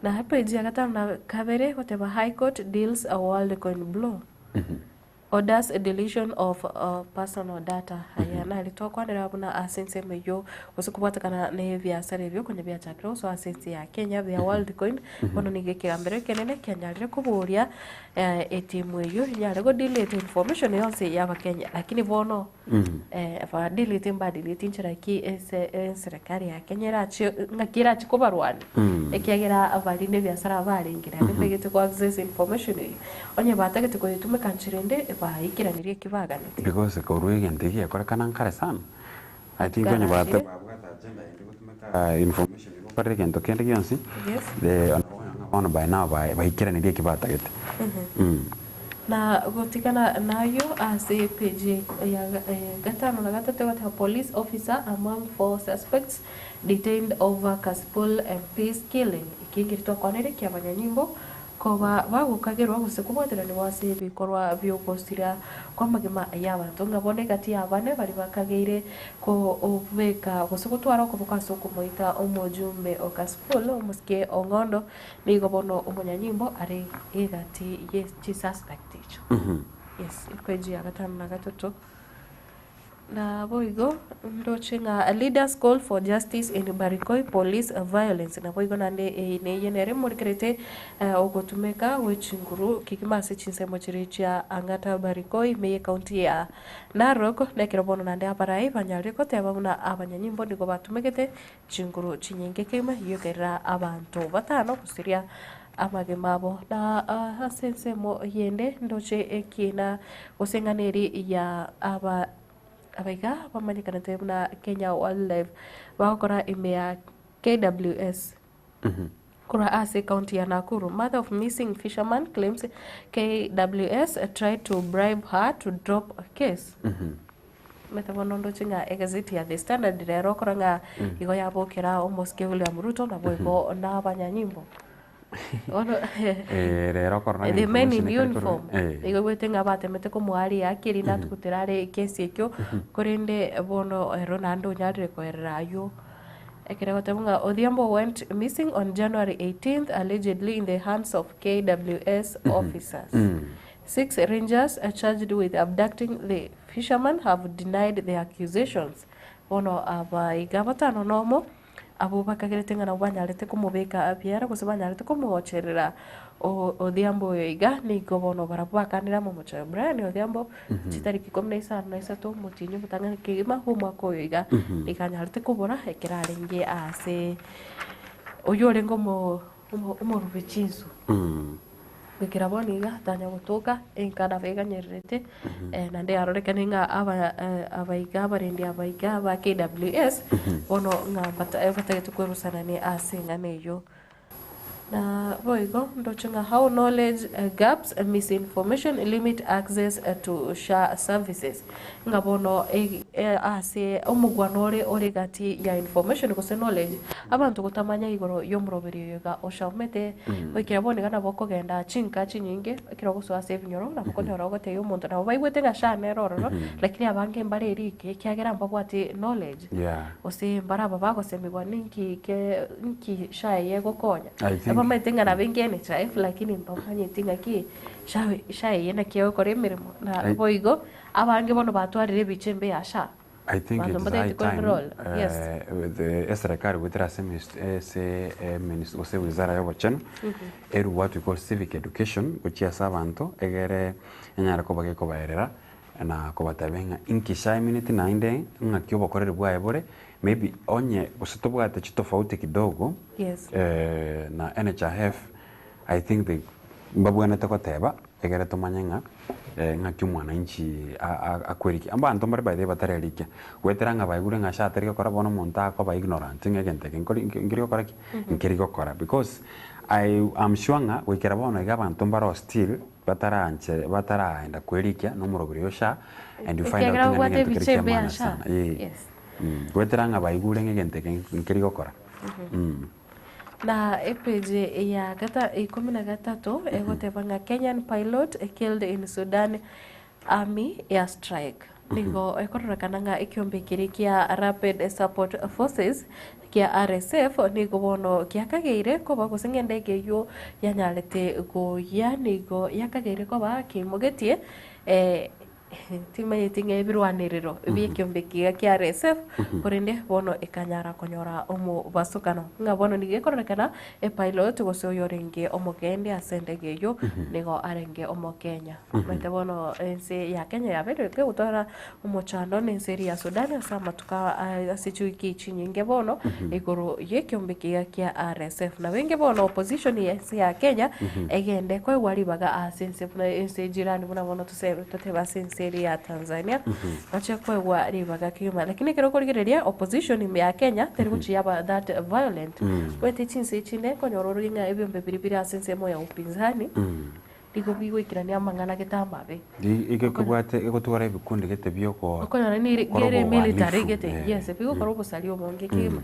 Na epeji ya gatano na kabere egoteba High Court deals a Worldcoin blow. Orders deletion of personal data. Aya nari twakwanera buna ase ensemo eyio gose kobwatekana na ebiasara ebio konya biachakire gosoa ase ense ya Kenya bia Worldcoin bono nigo ekegambero ekenene kianyarire koboria etimu eyio enyare go delete information yonsi ya abakenya lakini bono ba delete mba delete inchera ki ase eserekari ya Kenya erache ng'aki erache kobarwania ekiagera baria na ebiasara barenge naende mbegete go access information eyio. Onye batagete koyetumeka nchera ende, baikeranirie eki baganetie. Because korwa egento eki gekorekana nkare sana, I think onye Karachire. babwate agenda ende gotumeka information gokorera egento kende gionsi, Yes. the bono by now baikeranirie eki batagete. Na gotigana nayio ase epeji ya gatano na gatato egoteba police officer among four suspects detained over Kasipul MP's killing. Eki nkeri twakwanire kiabanyanyimbo Koba bagokagerwa gose kobwateranigwa ase ebikorwa bi'ogosira kw'amagima y'abanto, ng'a bono egati y'abane baria bakageire kobeka gose gotwara okoboko ase okomoita omojumbe o Kasipul, omosike Ong'ondo, nigo bono omonyanyimbo are egati ye chisuspect echio. Yes, epeji ya gatano na gatato. Naboigo ndoche ng'a leaders call for justice in Barikoi police violence. Naboigo naende eye neye nere morikerete ogotumeka gwe chinguru kegima ase chinsemo chiria chia Ang'ata Barikoi ime ye county ya Narok. Nekero bono naende abarai banyarire goteba buna abanyanyimbo nigo batumegete chinguru chinyinge kegima eyio ekerera abanto batano gosiria amagima abo. Na ase ensemo eyende ndoche ekiina gose eng'ana eria ya aba abaiga bamanyekanete buna Kenya Wildlife bagokora ime ya KWS korwa ase ecounty ya Nakuru. Mother of missing fisherman claims KWS tried to bribe her to drop case. Omanyete bono ndoche ng'a egazeti ya The Standard rero okora ng'a igo yabokera omosike William Ruto naboigo na abanyanyimbo. Bono Eh, rero okorora ng'a the men in information ekero korwa- uniform eh. igo igwete ng'a batemete komoaria haki erinde atugutere are ekesi ekio korende bono ero naende onyarire koerera aywo. Ekero egoteba ng'a Odhiambo went missing on January 18th allegedly in the hands of KWS officers. Six rangers charged with abducting the fisherman have denied the accusations. Bono abaiga batano nomo abwo bakagerete ng'a nabwo banyarete komobeka biara gose banyarete komocherera Odhiambo oyo iga, nigo bono barabwo bakanire amamocho ya Brian Odhiambo chitariki ikomi na isano na isato omotienyi omotang'ani kegima bw'omwaka oyo iga, nigo anyarete kobora ekero arenge ase oyio orenge omo omorubi chinsu. Goikera bono iga tanya gotoka, enka nabo eganyererete, naende yarorekane ng'a aba abaiga abarendi abaiga ba KWS, bono ng'a mbata batagete kwerusanania ase eng'ana eyio. Na boigo ndoche ng'a how knowledge gaps, misinformation limit access to SHA services. Ng'a bono ase omogwano ore ore gati ya information gose knowledge, abanto gotamanya igoro y'omoroberi oyo iga osomete, goikera bono iga nabo okogenda chinka chinyinge, ekero ogosoa ase ebinyoro nabo okonyora ogotebia omonto nabo baigwete ng'a SHA nere ororo, lakini abange mbare erike ekiagera mbabwati knowledge, gose mbare aba bagosemigwa ninki ke nki SHA eye egokonya. I think- Bamaete ng'a nabo enke NHIF lakini mbamanyeti ng'aki SHA SHA eye naki egokora emeremo, na I- boigo. Abange bono batwarire ebicha embe ya SHA. I think Abanto it is high mbatagete time ko-enroll. Yes. the eserekari goetera ase ase ministry gose wizara ya obochenu erwe what we call civic education gochia ase abanto egere enyare koba gekobaerera na kobatebia ng'a inki SHA emineti naende ng'aki obokoreri bwaye bore maybe onye gose tobwate chitofauti kidogo Yes. na NHIF I think they. Mbabwenerete goteba egere tomanye ng'a ng'aki omwananchi akwerikia. Abanto mbare by the way batarerikia, goetera ng'a baigure ng'a SHA tari gokora bono omonto akoba ignorant ng'a egento eke nkori nkeri gokora ki? Nkeri gokora because I am sure ng'a goikera bono iga abanto mbare still bataranche bataraenda kwerikia na omoroberi oyo SHA and you find out Ekiagera ng'a babwate negento kere ebicha kia ebi ya maana SHA. sana eh. Yes. Goetera ng'a baigure ng'a egento eke nkeri gokora. Na epeji ya gata ikomi na gatato egoteba ng'a Kenyan pilot killed in Sudan army air strike. Nigo ekororekana ng'a ekiombe keria kia Rapid Support Forces kia RSF nigo bono giakageire koba gose ng'a endege eyio yanyarete goyia nigo yakageire koba keimogetie Timanyeti ng'a ebirwanerero bi'ekeombe kiga kia RSF, korende bono ekanyara konyora omobasokano. Ng'a bono nigo ekororekana epilot gose oyorenge omogende ase endege eyio nigo arenge Omokenya. Omanyete bono ense ya Kenya yabeire kegotwara omochando na ense eria ya Sudan ase amatuko aa ase chiwiki chinyinge bono igoro y'ekeombe kiga kia RSF. Nabo enge bono opposition y'ense ya Kenya egende koegwa ribaga ase ense buna ense jirani buna bono Gose totebe ase ense eria ya Tanzania, bache koegwa ribaga kegima. Lakini ekero okorigereria opposition ime ya Kenya, teri gochia yaba that violent. Omanyete chinse chinde nkonyora ore ng'a ebiombe biria bire ase ensemo ya upinzani, nigo bigoikerania amang'ana gete amabe. Egekobwate egotwara ebikundi gete bioko Okonyora nire kora gere military obohalifu, gete, eh. yes, bigokora obosari obonge kegima.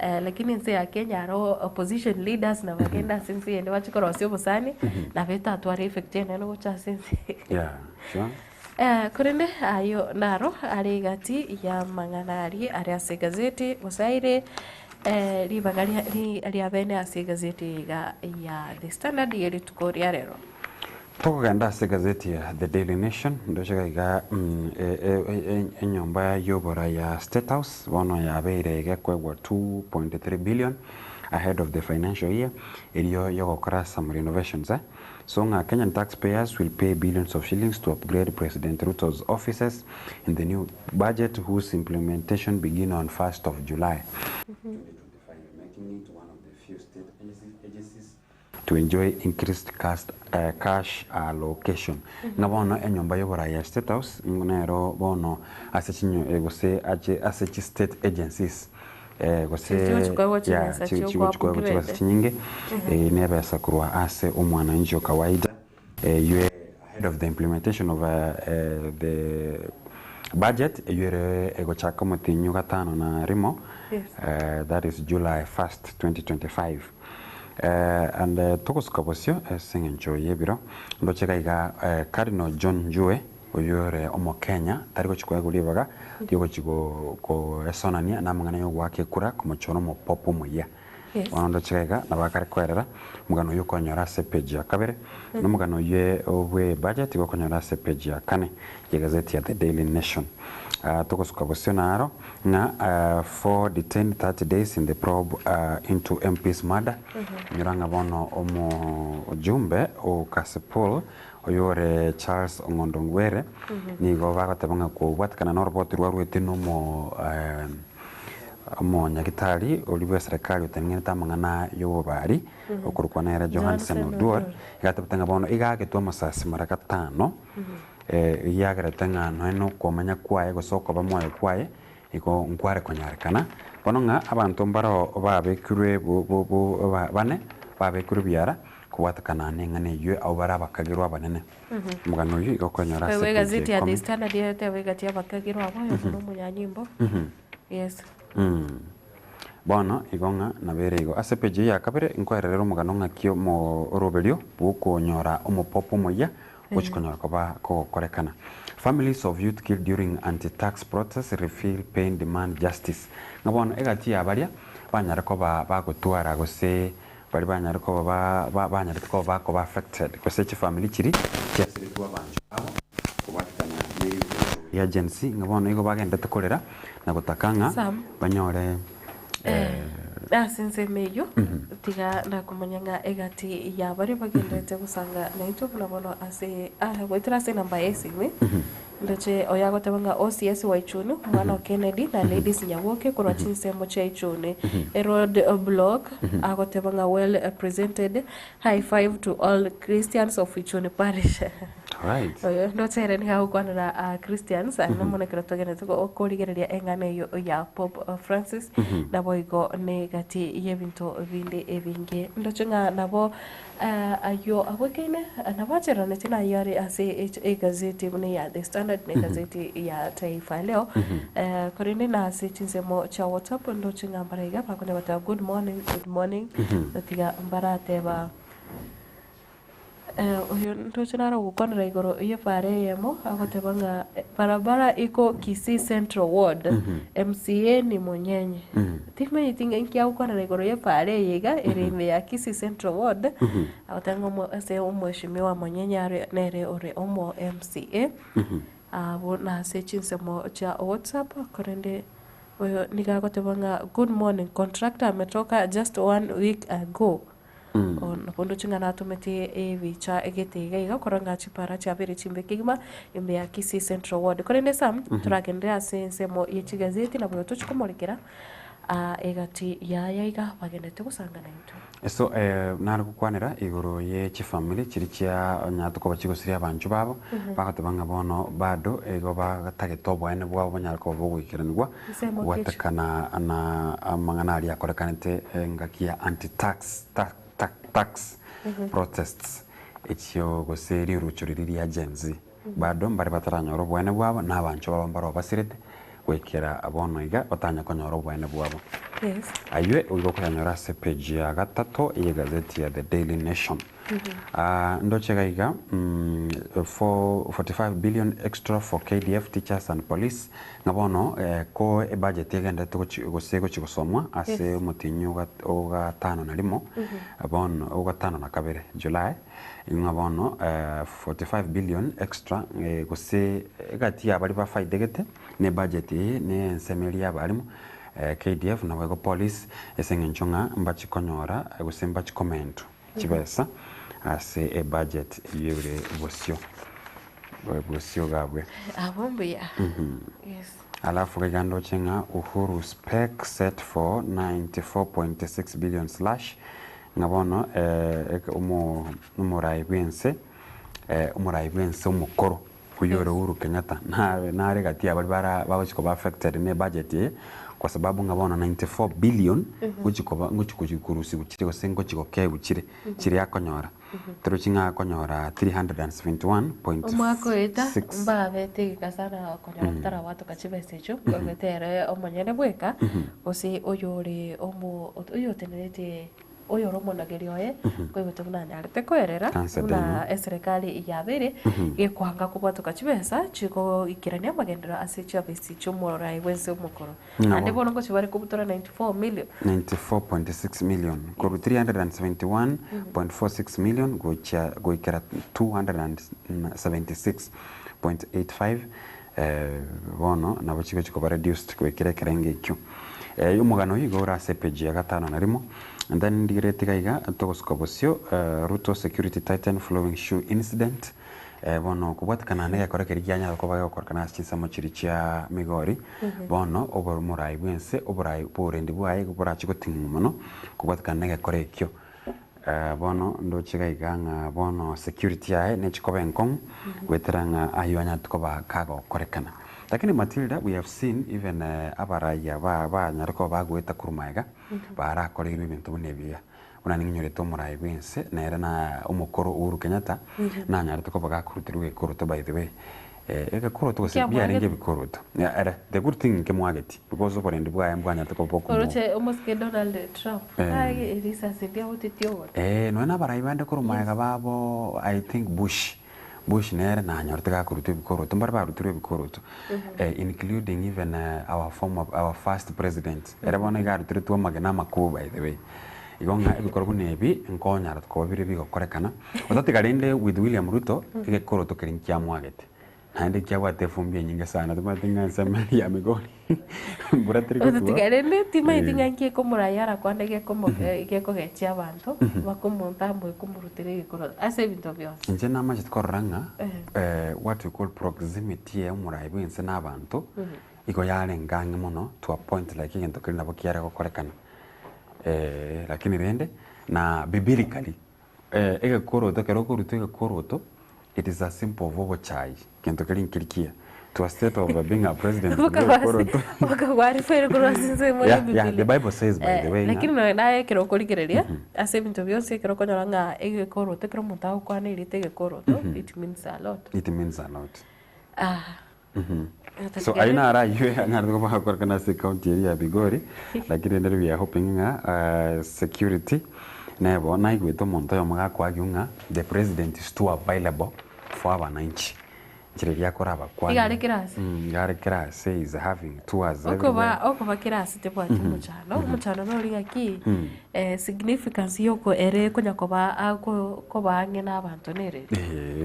Lakini ense ya Kenya aro opposition leaders nabagende ase ense eyende bache korosia obosani, nabo etatware effect enene gocha ase ense. Yeah, sure. Korende ayio naro are egati y'amang'ana aria are ase egazeti, gose aire ribaga ria bene ase egazeti eye iga ya The Standard ye rituko ria rero. Tokogenda ase egazeti ya The Daily Nation, ndoche iga iga enyomba y'obora ya State House bono yabeire egekoegwa 2.3 billion ahead of the financial year, erio yogokora some renovations eh. So ng'a Kenyan taxpayers will pay billions of shillings to upgrade President Ruto's offices in the new budget whose implementation begin on 1st of July 2025, making it one of the few state agencies to enjoy increased cash allocation. Ng'a bono enyomba y'oborai ya State House nero bono ase chinyo gose ache ase chi state agencies gose Chigochi koegwa yeah, chibesa chi- chia chigochi koegwa chibesa okoupgrade. chinyinge nebesa korwa ase omwananchi o kawaida eywe ahead of the implementation of the budget eywo ere egochaka omotienyi o gatano na rimo Yes. that is July 1st 2025. And togosuka bosio ase eng'encho y'ebiro, ndoche iga iga Cardinal John Njue oyio ore Omokenya tari gochia koegwa ribaga riogochia koesonania namang'ana yogoaka ekura komochora omopope omoyia. Yes. Bono ndoche iga iga nabo akare koerera omogano oyio okonyora ase epage ya kabere, na omogano oyio bwe ebudget igo okonyora ase epage ya kane y'egazeti ya The Daily Nation. Togosuka bosio naro ng'a for detained 30 days in the probe into MP's murder, inyora ng'a bono omojumbe o Kasipul oyore Charles Ong'ondo Ngwere nigo bagoteba ng'a kobwatekana na oroboti rwaruete na omo omonyagitari oria bw'eserekari otenenete amang'ana y'obobari okorokwa nere Johansen Oduor, iga atebete ng'a bono iga agetwe amasasi mara gatano. Egiagerete ng'a nonya nokomanya kwaye gose okoba moyo kwaye igo nkware konyarekana. Bono ng'a abanto mbaroo babekirwe bane babekirwe biara kobwatekana neng'ana eyio abwo bare abakagerwa abanene. Omogano oyio igo okonyora ase Koigwa page egazeti ya The ikomi. Standard eteba egati y'abakagerwa abo oyomo nomonyanyimbo. Yes. Bono igo ng'a nabere igo. Ase page eyio ya kabere nkwererere omogano ng'aki omo oroberio bw'okonyora omopopo omoyia gochia konyora koba kogokorekana. Families of youth killed during anti-tax protest refill pain demand justice. Ng'a bono egati ya baria banyare koba bagotwara gose baria banyare koba ba ba banyarete koba bakoba affected gose chifamiri chiria chiasiretwe abanchwa babo kobwatekana ne egento gia Gen Z ng'a bono igo bagenderete korera na gotaka ng'a Sam. banyore Ase ensemo eyio, tiga nakomanya ng'a egati ya baria bagenderete gosanga naintwe buna bono ase goetera ase enamba ya esimi. Ndoche oyo agoteba ng'a OCS wa Ichuni, omwana o Kennedy na Ladies Nyaboke korwa chinsemo chia Ichuni. Road block agoteba ng'a well presented, high five to all Christians of Ichuni Parish. Right. Oyo ndoche ere nigo agokwanera ah, Christians aye mono ekero togenderete go- korigereria eng'ana eyio ya Pope Francis naboigo negati y'ebinto binde ebinge. Ndoche ng'a nabo Ayio agwekaine nabacheraneti nayio are ase egazeti buna eya The Standard na egazeti ya Taifa Leo. Korende na ase chinsemo chia WhatsApp ndoche ng'a mbare iga bakonya goteba good morning, good morning, gotiga mbarateba oyo ndoche naro ogokwanera igoro y'ebara eyemo agoteba ng'a barabara iko Kisii Central Ward, MCA ni Monyenye. Timanyeti ng'a inki agokwanera igoro y'epaara eye iga ere ime ya Kisii Central Ward, agoteba ng'a omo ase omweshimiwa Monyenye are nere ore omo MCA, abwo nase chinsemo chia WhatsApp, korende oyo nigo agoteba ng'a good morning contractor ametoka just one week ago. Nabo ndoche ng'a natomete ebicha egete iga iga korwa ng'a chipara chiabeire chimbe kegima ime ya Kisii Central Ward. Korende Sam, toragenderere ase ensemo ye chigazeti nabo tochie komorekera egati yaya iga bagenderete gosanga naintwe. So nare gokwanera igoro ye chifamiri chiria chia onyarete koba chigosiria abanchwa babo, bagoteba ng'a bono bado igo batagete oboene bwabo bonyare koba bogoikeranigwa. Ensemo ki echo? Kobwatekana na amang'ana aria akorekanete engaki ya anti tax tax protests echio gose rirucho riria ria Gen Z. Bado mbare bataranyora oboene bwabo na abanchwa babo mbare obasirete goikera bono iga batanya konyora oboene bwabo. Yes. Aywe igo okoyanyora ase page ya gatato y'egazeti ya The Daily Nation. Ah, ndoche iga iga 45 billion extra for KDF teachers and police ng'a bono ko ebudget egenderete gochi gose egochi gosomwa ase Yes. omotienyi o gatano na rimo bono o gatano na kabere July ng'a bono 45 billion extra gose egati ya baria bafaidegete na ebudget eye na ensemo eria ya abalimu KDF naboigo police ase eng'encho ng'a mbachi konyora gose mbachi komentwa. Chibesa ase ebudget eyio ere bosio bosio gabwe. Abwo mbuya. Yes. Alafu iga ndoche ng'a Uhuru spec set for 94.6 billion slash ng'a bono omo omorai bwense omorai bwense omokoro oyio ore Uhuru Kenyatta nare nare gati ya baria bara bagochi koba affected ne budget eye kwa sababu ng'a bono 94 billion ngochi koba ngochi gochi korusiwa chire gose ngochi gokegwa chire chiria akonyora. Torochi ng'a akonyora 371.6. Omwaka oeta mbabete egeka sana konyora totarabwatoka chibesa echio, obete ere omonyene bweka gose oyore omo oyotenerete Oyore omonageri oye nkoigwete buna anyarete koerera buna eserekari yabeire gekwanga kobwatoka chibesa chigoikerania amagenderero ase chiofisi chi'omorai bw'ense omokoro. Naende bono ngochia bare kobutora 94 million. 94.6 million korwa 371.46 million gochia goikera 276.85 bono nabo chigochia koba reduced goikera ekerengo ekio. Omogano oyio igo ore ase epage ya gatano na rimo, and then ndigereti iga iga togosuka bosio Ruto security tighten following shoe incident, bono kobwatekana na egekora keria kianyara koba gegokorekana ase chinsemo chiria chia Migori, bono oborai bwense oborai borendi bwaye igo borache goting'wa mono kobwatekana na egekora ekio. Bono ndoche iga iga ng'a bono security yaye nechi koba enkong'u goetera ng'a aywo anyarete koba kagokorekana. Lakini Matilda we have seen even abarai aba banyare koba bagoeta korwa magega barakoreirwe ebinto buna ebiya. Buna ning'inyorete omorai bwense nere na omokoro Uhuru Kenyatta nanyarete koba gakoruterwa egekoroto by the way. Egekoroto gose biarenge Kiamwagete? ebikoroto. Ere the good thing nkemwageti because oborendi bwaye mbwanyarete koba bokomo Oroche omosike Donald Trump aye erisasi ndiagotetie ogote. Eh, nonya na abarai bande korwa magega babo I think Bush, Bush nere nanyorete gakorutwa ebikoroto, mbare barutirwe ebikoroto including even our former our first president, ere bono iga aruteretwe amagena amakuu by the way. Igo ng'a ebikorwa buna ebi nkonyara koba bire bigokorekana, otatiga rende with William Ruto, egekoroto keria nkiamwagete. Naende kiabwate efumbi enyinge sana, timanyeti ng'a ensemo eria ya Migori mbura teri gotwa. Ototiga rende timanyeti Eh. ng'a nki ekomorayia arakwane gekomo gekogechia abanto, bakomonto komorutera egekoro ase ebinto bionsi. Inche namachete korora ng'a Eh. what we call proximity ya omorai bwa ense na abanto, igo yarenge ang'e mono to a point like egento keria nabo kiare gokorekana. Lakini rende na biblically egekoroto ekero okorutwa egekoroto it is a symbol of obochai, gento keria nkeri kiya to a state of being a president korwa egekoroto. Bakagwarifere korwa ase ensemo ya Yeah, yeah, the Bibilia. bible says by the way ng'a Lakini nonya naye ekero okorigereria ase ebinto bionsi ekero okonyora ng'a egekoroto ekero omonto agokwana erieta egekoroto it means a lot. It means a lot. Ah. So ayio naro ayio anyarete koba agokorekana ase ecounty eria ya Migori, lakini rende we are hoping ng'a security nebo naigwete omonto oyomo gakoargue ng'a the president is too available for abananchi nchera eria akorabakwanie. Iga are kera ase. Iga are kera ase he is having tours everywhere. Okoba okoba kera ase tebwati omochando, omochando nori ng'aki significance yoko ere konya koba ako koba ang'e na abanto nere.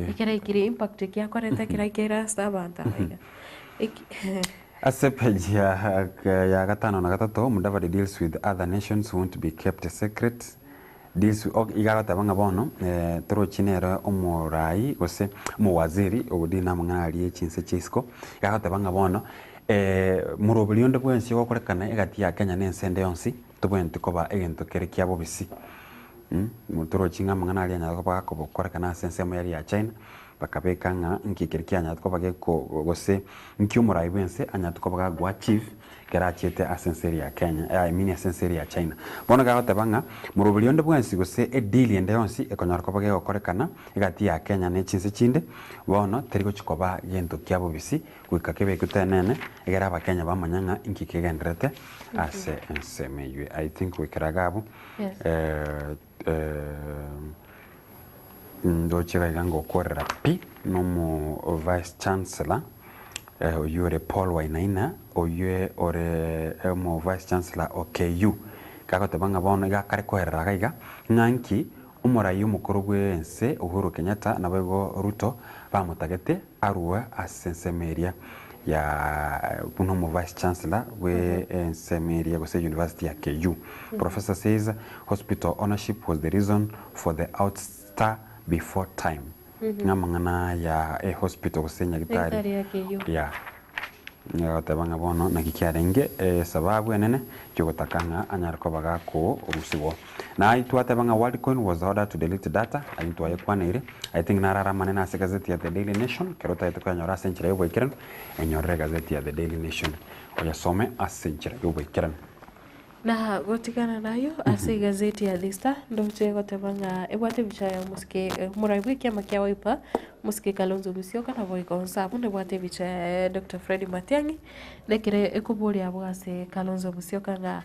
Ekero aikire impact eki akoreta ekero aikire ase abanto aba iga. Eki Ase page ya ya gatano na gatato, Mudavadi deals with other nations won't be kept secret deals with, ok, iga agoteba ng'a bono torochi nere omorai gose omowaziri ogodina amang'ana aria echinse chia isiko, iga agoteba ng'a bono moroberi onde bwensi ogokorekana egati ya Kenya na ense ende yonsi, tobwenereti koba egento kere kia bobisi. Torochi ng'a amang'ana aria anyare koba akobokorekana ase ensemo yaria ya China, bakabeka ng'a nki ekeri kianyarete koba geko gose nki omorai bw'ense anyarete koba gago achieve ekero achiete ase ense eria ya Kenya I mean ase ense eria ya China. Bono iga agoteba ng'a moroberi onde bwensi gose edeal ende yonsi ekonyara koba gegokorekana egati ya Kenya ne chinse chinde, bono teri gochi koba gento kia bobisi goika kebekwe tenene egere abakenya bamanye ng'a inki kegendererete ase ensemo eywo. I think goikera iga abwo Yes. Ndoche iga iga ngokorera pi nomo vice chancellor oyio ore Paul Wainaina oyio ore omo vice chancellor o KU gagoteba ng'a bono iga akare koerera iga iga ng'a nki omorai omokoro bwe ense Uhuru Kenyatta naboigo Ruto bamotagete arue ase ensemo eria ya buna omo vice chancellor bwe ensemo eria gose university ya KU. Professor says hospital ownership was the reason for the ouster before time. Ng'a amang'ana ya e hospital gose nyagitari Nyagitari ya KU. ya Nigo agoteba ng'a bono naki kiarenge esababu enene y'ogotaka ng'a anyare koba gakorusigwa. Na ayio twateba ng'a Worldcoin was ordered to delete data, ayio ntwayekwaneire, I think naro are amanene ase egazeti ya The Daily Nation, ekero otagete koyanyora ase enchera y'oboikeranu, enyorere egazeti ya The Daily Nation oyasome ase enchera y'oboikeranu. Na gotigana nayio ase egazeti ya The Star ndoche egoteba ng'a ebwate ebicha ya omosike omorai bw'ekiama kia Wiper, omosike Kalonzo Musyoka naboigo onsi abwo nebwate ebicha ya Doctor Fred Matiang'i, nekere ekoboria abwo ase Kalonzo Musyoka ng'a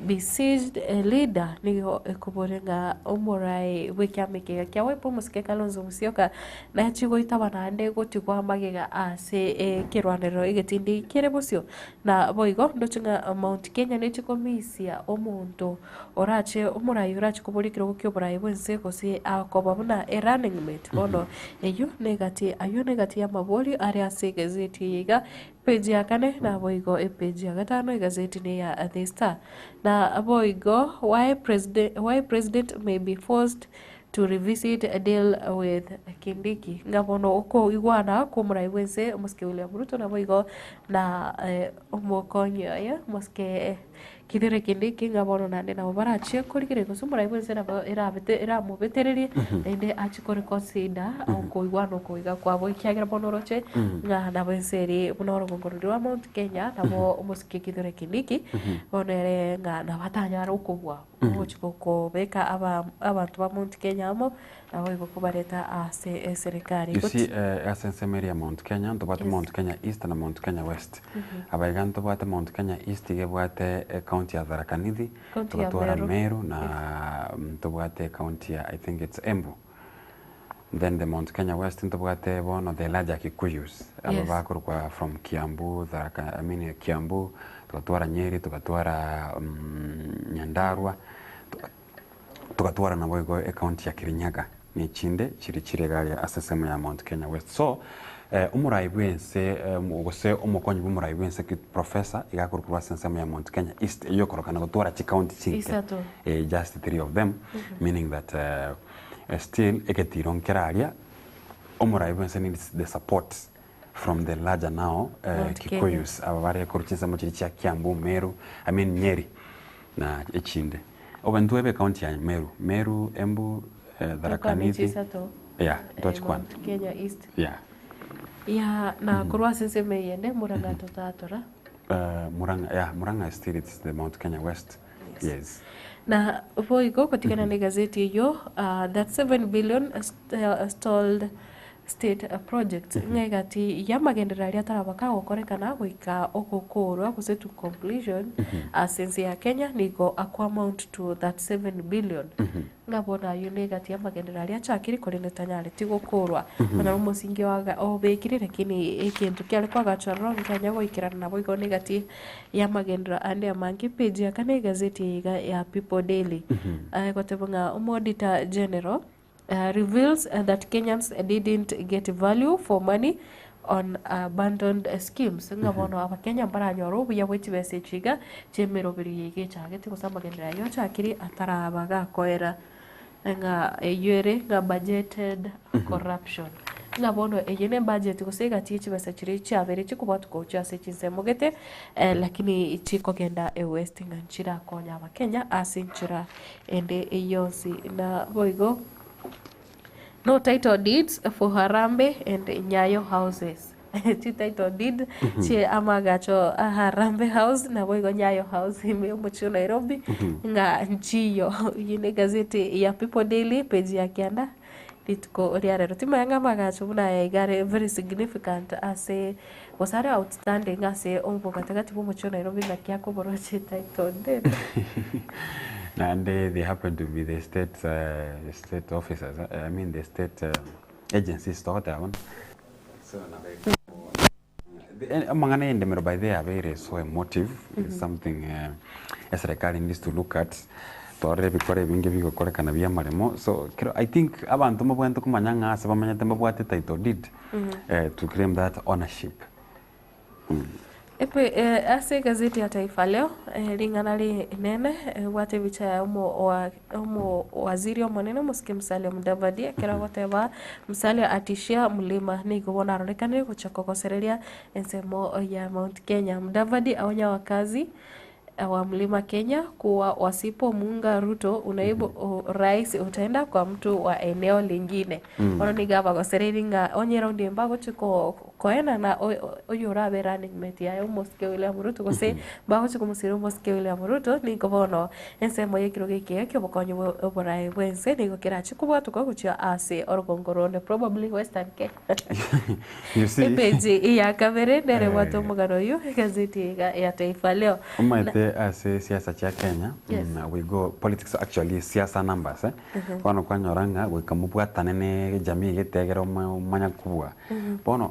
besieged a leader nigo ekoboria ng'a omorai bw'ekiama eke kia Wiper omosike Kalonzo Musyoka nachie goitaba naende gotigwa magega ase ekerwanerero egetindi kere bosio. Na boigo ndoche ng'a Mount Kenya neche komisia omonto orache omorai orache koboria ekerogo kia oborai bwense gose akoba buna a running mate bono eyio negati ayio negati y'amaborio are ase egazeti eye iga page ya kane naboigo epage ya gatano egazeti neya The Star. Na boigo why president why president may be forced to revisit a deal with Kindiki ng'a bono okoigwana kw'omorai bwense omosike William Ruto naboigo na omokonyi oye omosike Kithure Kindiki ng'a bono naende nabo barachie korigereria gose omorai bwense nabo erabete eramobetererie naende achie koreconsider okoigwana oko iga kwabo ekiagera bono oroche ng'a nabo ense eri buna orogongo roria rwa Mount Kenya nabo omosike Kithure Kindiki bono ere ng'a nabo atanyare okobua. Ogochia kobeka abanto ba Mount Kenya amo, naboigo kobareta ase eserekari. You see, ase ensemo eria ya Mount Kenya, ntobwate Mount Kenya East na Mount Kenya West. Abaiga ntobwate Mount Kenya East iga ebwate ecounty ya Tharaka Nithi, County ya togatwara Meru. Meru na ntobwate ecounty ya I think it's Embu. Then the Mount Kenya West ntobwate bono the larger Kikuyus, aba Yes. bakorokwa from Kiambu, Tharaka I mean Kiambu, togatwara Nyeri, togatwara Nyandarua, togatwara naboigo ecounty ya Kirinyaga na echinde chiri chire iga aria ase ensemo ya Mount Kenya West. So, Eh, omorai bwense eh, gose omokonyi bwa omorai bwense ki professor iga akorwa ase ensemo ya Mount Kenya East eywo ekorokana gotwara chicounty chinke Isato. eh, just three of them meaning that eh, still egetiro nkere aria omorai bwense needs the support from the larger now eh, Mount Kenya. Kikuyus aba bare korwa chinsemo chiria chia Kiambu, Meru, I mean Nyeri na echinde. Obe ntwebe ecounty ya Meru, Meru, Embu, eh, Tharaka Tokwane Nithi chisato. yeah, Eh, ntwachikwana Mount Kenya East. yeah. Ya na korwa ase ensemo eyende Murang'a totatora. Murang'a, yeah, Murang'a still it's the Mount Kenya West. Yes. Na boigo gotigana na egazeti eyio that 7 billion stalled state projects ng'a egati y'amagenderero aria ataraba kagokorekana goika ogokorwa gose to completion ase ense ya Kenya nigo ako amount to that 7 billion. Ng'a bono ayio negati y'amagenderero aria achakire korende tanyareti gokorwa. Onye omosingi oaga obekire lakini egento kiare koagachwa ororo nkianya goikerana naboigo negati y'amagenderero ande amange. Page ya kane egazeti eye iga ya People Daily egoteba ng'a Omoauditor General reveals that Kenyans didn't get value for money on abandoned schemes ng'a bono abakenya mbaranyore obuya bwe chibesa echi iga chi'emeroberi eye iga echagete gose amagenderero ayio achakire ataraba gakoera ng'a eyio ere ng'a budgeted corruption. Ng'a bono eye ne ebudget gose egati ye chibesa chiria chiabeire chikobwatwa gochia ase chinsemo gete lakini chikogenda ewest ng'a nchirakonya abakenya ase enchera ende yonsi. Naboigo. No title deeds for Harambee and Nyayo houses. Chi title deed chie amagacho a Harambee house naboigo Nyayo house ime omochie o Nairobi ng'a nchiyo. Eyio ne egazeti ya People Daily page ya kianda rituko ria rero. Timanya ng'a amagacho buna aya iga are very significant ase gose are outstanding ase obogatagati bwa omochie o Nairobi naki akoborwa chi title deed. Naende they happen to be the state state officers I mean the state agencies togoteba bono. So nabo amang'ana ya endemero by the way abeire so emotive is something eserekari needs to look at torore ebikora ebinge bigokorekana bia amaremo so kero I think abanto mbabwenerete komanya ng'a ase bamenyete mbabwate title deed to claim that ownership. Epe ase egazeti ya Taifa Leo, ring'ana rinene ebwate ebicha ya omo wa omo waziri omonene omosike Musalia Mudavadi ekero agoteba Musalia atishia mlima nigo bono arorekanire gochia kogosereria ensemo ya Mount Kenya. Mudavadi aonya wakazi wa mlima Kenya kuwa wasipomuunga Ruto unaibu rais utaenda kwa mtu wa eneo lingine. Bono nigo abagosereiri ng'a onye raundi eye mbagochi ko koenana oyo orabe running mate yaye omosike William Ruto gose mbagochi komosira omosike William Ruto nigo bono ensemo y'ekerogo eke ekiobokonyi bwa oboraai bwense nigo kerache kobwatoka gochia ase orogongo ronde probably Western Kenya. You see? Epeji ya kabere nere ebwate omogano oyio egazeti iga ya Taifa Leo. Omanyete ase siasa chia Kenya, Yes. we go politics actually siasa numbers eh. Bono kwanyora ng'a goika mobwatane ne jamii gete egere omanye kobua. Bono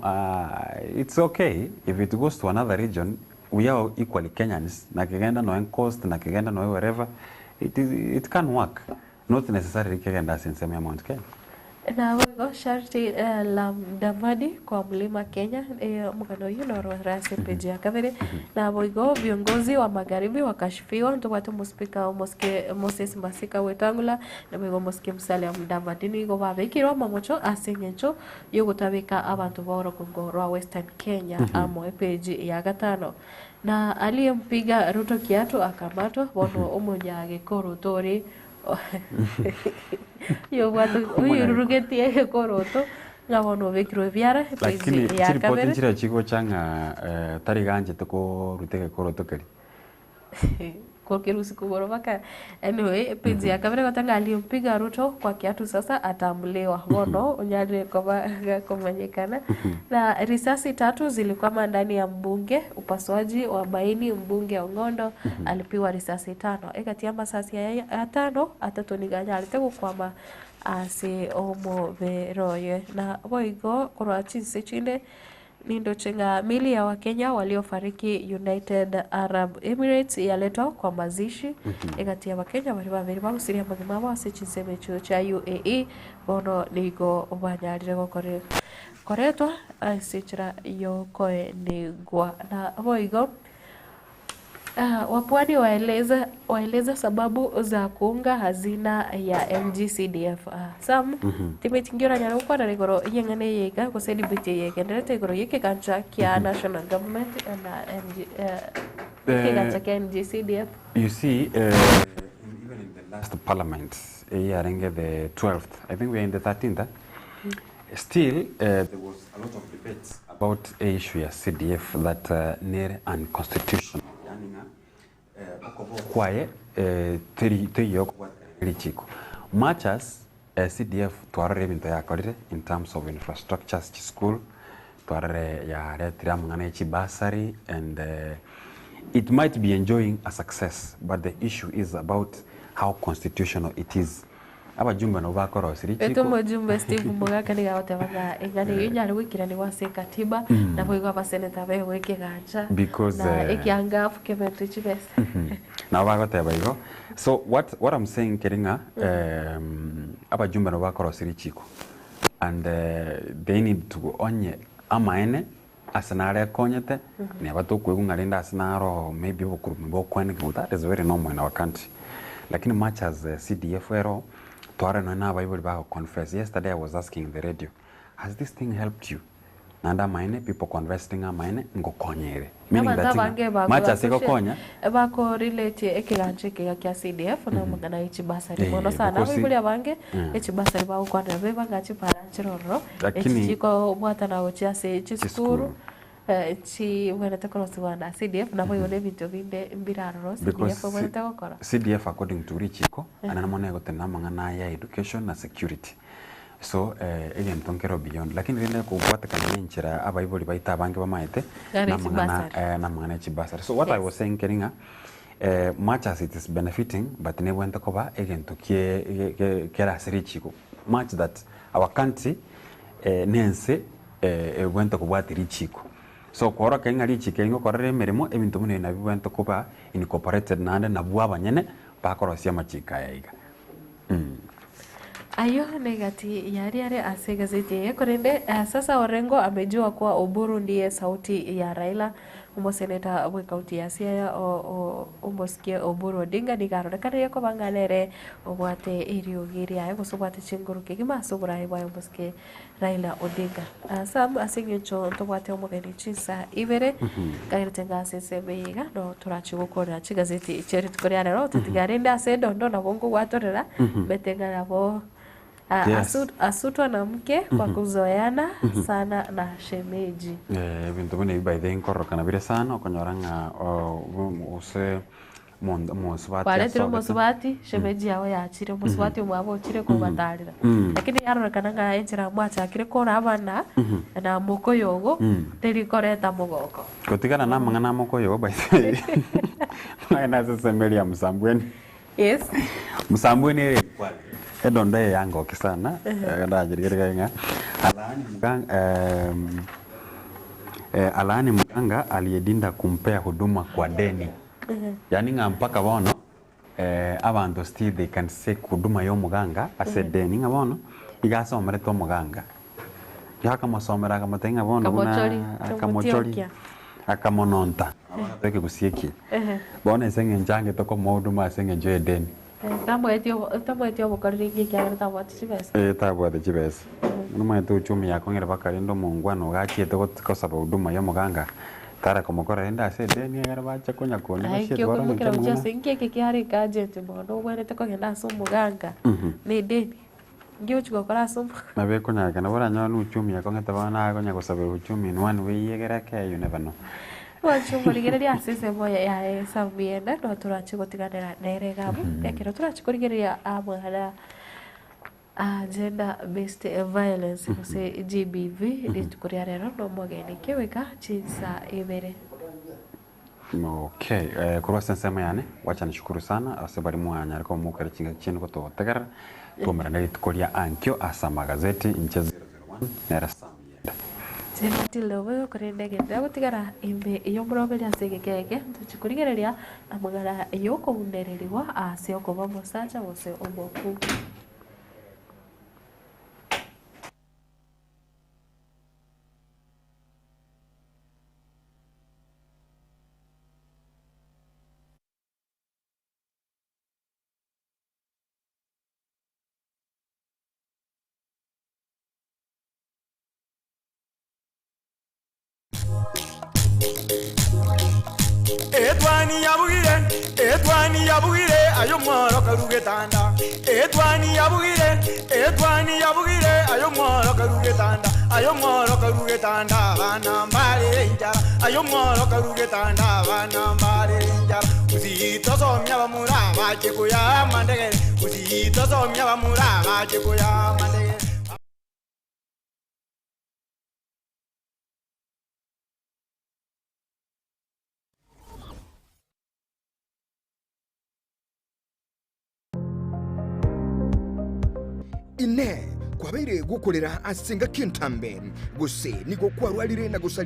it's okay if it goes to another region, we are equally Kenyans, na kegenda noe coast, na kegenda noe wherever, it is, it can work. Not necessarily kegenda ase ensemo ya Mount Kenya. Naboigo sharti la Mudavadi kwa Mlima Kenya, omogano oyio noro ore ase epeji ya kabere. Naboigo viongozi wa magharibi wakashifiwa, ntobwate omospika omosike Moses Masika Wetangula, naboigo omosike Musalia Mudavadi nigo babekirwe amamocho ase eng'encho yogotabeka abanto ba orogongo rwa Western Kenya amo epeji ya gatano. Na aliyempiga Ruto kiatu akamatwa, bono omonyagekoroto ore oyobwate oyoirurugetie egekoroto ng'a bono obekirwe ebiara Lakini epeji ya chiripoti kabere. nchire chigocha ng'a tari ganchete koruta egekoroto keria. Kokerusia kogoro mpaka anyway epeji ya kabere egoteba ng'a aliyempiga Ruto kwa kiatu sasa atambuliwa bono onyarire koba gakomanyekana. Na risasi tatu zilikwama ndani ya mbunge, upasuaji wa baini mbunge Ong'ondo alipigwa risasi tano. Egati y'amasasi aya atano, atato nigo anyarete gokwama ase omobere oye. Na boigo korwa chinse chinde. Nindoche ng'a miili ya Wakenya waliofariki United Arab Emirates yaletwa kwa mazishi egati y'Abakenya baria babere bagusirie amagima abo ase chinsemo echio chia UAE bono nigo banyarire gokore koretwa ase enchera y'okoenigwa. Na boigo Wapwani waeleza waeleza sababu za kuunga hazina ya NG-CDF. Sam, timeti nki oranyare gokwanera igoro y'eng'ana eye iga gose debate eye egendererete igoro y'ekegancha kia national government na NG ekegancha kia NG-CDF? You see, even in the last parliament, eye yarenge the 12th, I think we are in the 13th, eh? Still, there was a lot of debates about e issue ya CDF that nere unconstitutional, yaani ng'a okoba okwaye teri teiyo okobwatekana ne richiko. Much as CDF twarorire ebinto yakorire in terms of infrastructures chischool, twarorire yaretire amang'ana ya chibursary and it might be enjoying a success but the issue is about how constitutional it is. Abajumbe nabwo bakorosia Ete richiko. omojumbe Steve Mogaka nigo agoteba ng'a eng'ana eyio enyare goikeranigwa ase ekatiba, naboigo abaseneta bewe ekegancha Because, na eh, ekiangafu kementwe chibesa. Nabo bagoteba igo. So what, what I'm saying keri ng'a abajumbe nabwo bakorosia richiko and they need to onye amaene ase nare ekonyete neba tokoigwa ng'a rende ase naro maybe obokurumi bokwenekigwa that is very normal in our country. Lakini much as CDF ero twarora nonye na abaibori bago confess yesterday I was asking in the radio has this thing helped you? Naende amaene people confessed ng'a amaene ngokonya ere meaning Abanto that ng'a abange bako much as associate egokonya bako relate ekegancha ekega kia CDF na amang'ana ye chibasari mono Eh, sana. because Abaibori abange eh. echibasari bagokwanera beba ng'a chipara nchire ororo, echi Lakini chikobwatana gochia ase chisukuru chisukuru chibwenerete korosiwa na CDF naboigo na ebinto binde mbire aroro CDF Because ebwenerete gokora. CDF according to richiko ane mono egotenena amang'ana aya education na security so egento nkero beyond lakini rende kobwatekana na enchera abaibori baito abange bamaete Yare na amang'ana chibasari. na amang'ana ya chibasari so what I was saying nkeri ng'a much as it is benefiting but nebwenerete koba egento kie ge kere ase richiko much that our country nense ebwenerete kobwatia richiko. So kworokia ng'a richiko eri ngokorera emeremo ebinto buna ebi nabio bibwenerete koba incorporated naende nabwo abanyene bakorosia amachiko aya iga. Ayio negati yaria are ase egazeti eye korende sasa Orengo amejua kuwa Oburu ndiye sauti ya Raila omoseneta bw'ekaunti ya Siaya omosikie Oburu Odinga nigo arorekanire koba ng'a nere obwate eriogi riaye gose obwate chinguru kegima ase oboraai bwaye omosike Raila Odinga. Sam ase eng'encho ntobwate omogeni chinsa ibere nkagerete ng'a ase ensemo eye iga no torachi gokorera chigazeti chia rituko ria rero totiga rende ase edondo nabo nkogwatorera mete ng'a nabo Yes. asutwa na mke kwa kuzoeana sana na shemeji. Ebinto buna ebi by the way nkororokana bire sana okonyora ng'a gose omonto omosubati Kwaretire asogete. omosubati, shemeji yao yachire, omosubati omwabo ochire kobatarera. Lakini yarorekana ng'a enchera mwachakire korabana na mokoyo ogo, teri koreta mogoko. Gotigana na amang'ana a mokoyo ogo by the way, nagende ase ensemo eria ya Msambweni. Yes. Msambweni ere Kwale, edondo eye yangokia sana, ndachirigereria ng'a alaani mganga alaani mganga aliyedinda kumpea huduma kwa deni. Yaani ng'a mpaka bono abanto still they can seek huduma ya omoganga ase edeni ng'a bono iga asomerete omoganga. Iga akamosomera akamotebia ng'a bono buna Akamochori, akamochori, akamotiokia. akamononta, ekegusii ekiya. Bono ase eng'encho angete komoa huduma ase eng'encho ya edeni. Tamoeti obo tamoeti obokoreri inki ekiagera tabwati chibesa. Eh tabwate chibesa. Nomanyete uchumi yakong'ire mpaka rende omongwana ogo achiete gosaba huduma ya omoganga tara komokora rende ase edeni ekero bacha konya konya Aye bachie inki twara okoimokera omonto gochia omong'ina. ase inki eke kiare urgent mono obwenerete kogenda ase omoganga na edeni, inki ogochi gokora ase omoganga. Nabo ekonyarekana boranyore na uchumi yakong'ete bono naye konya gosabera uchumi in one way egere eke you never know. Mwanche omorigereria ase ensemo yaye esabu ende no torache gotiganera nere iga abwo, ekero torache korigereria amang'ana a gender based violence gose GBV rituko ria rero na omogeni keweka chinsa ibere. Okay, korwa ase ensemo yane, wacha nishukuru sana ase baria mwanyare koba mokera chingaki chiaino gototegerera, twomerane rituko ria ankio ase amagazeti inche 001 nere Sam Yenda. Matilda oboigo korende egenderera gotigara ime y'omoroberi ase egeka eke, ntochie korigereria amang'ana y'okounererigwa ase okoba omosacha gose omokungu. Etwani yabugire, etwani yabugire, ayo mworo karugetanda. Etwani yabugire, etwani yabugire, ayo mworo karugetanda. Ayo mworo karugetanda, abana mbare enchara. Ayo mworo karugetanda, abana mbare enchara. Usitosomia bamura bache kuya mandegere. Usitosomia bamura bache kuya mandegere. Inee! Kwabeire gokorera ase engaki entambe, gose nigo kwarwarire na gosaria?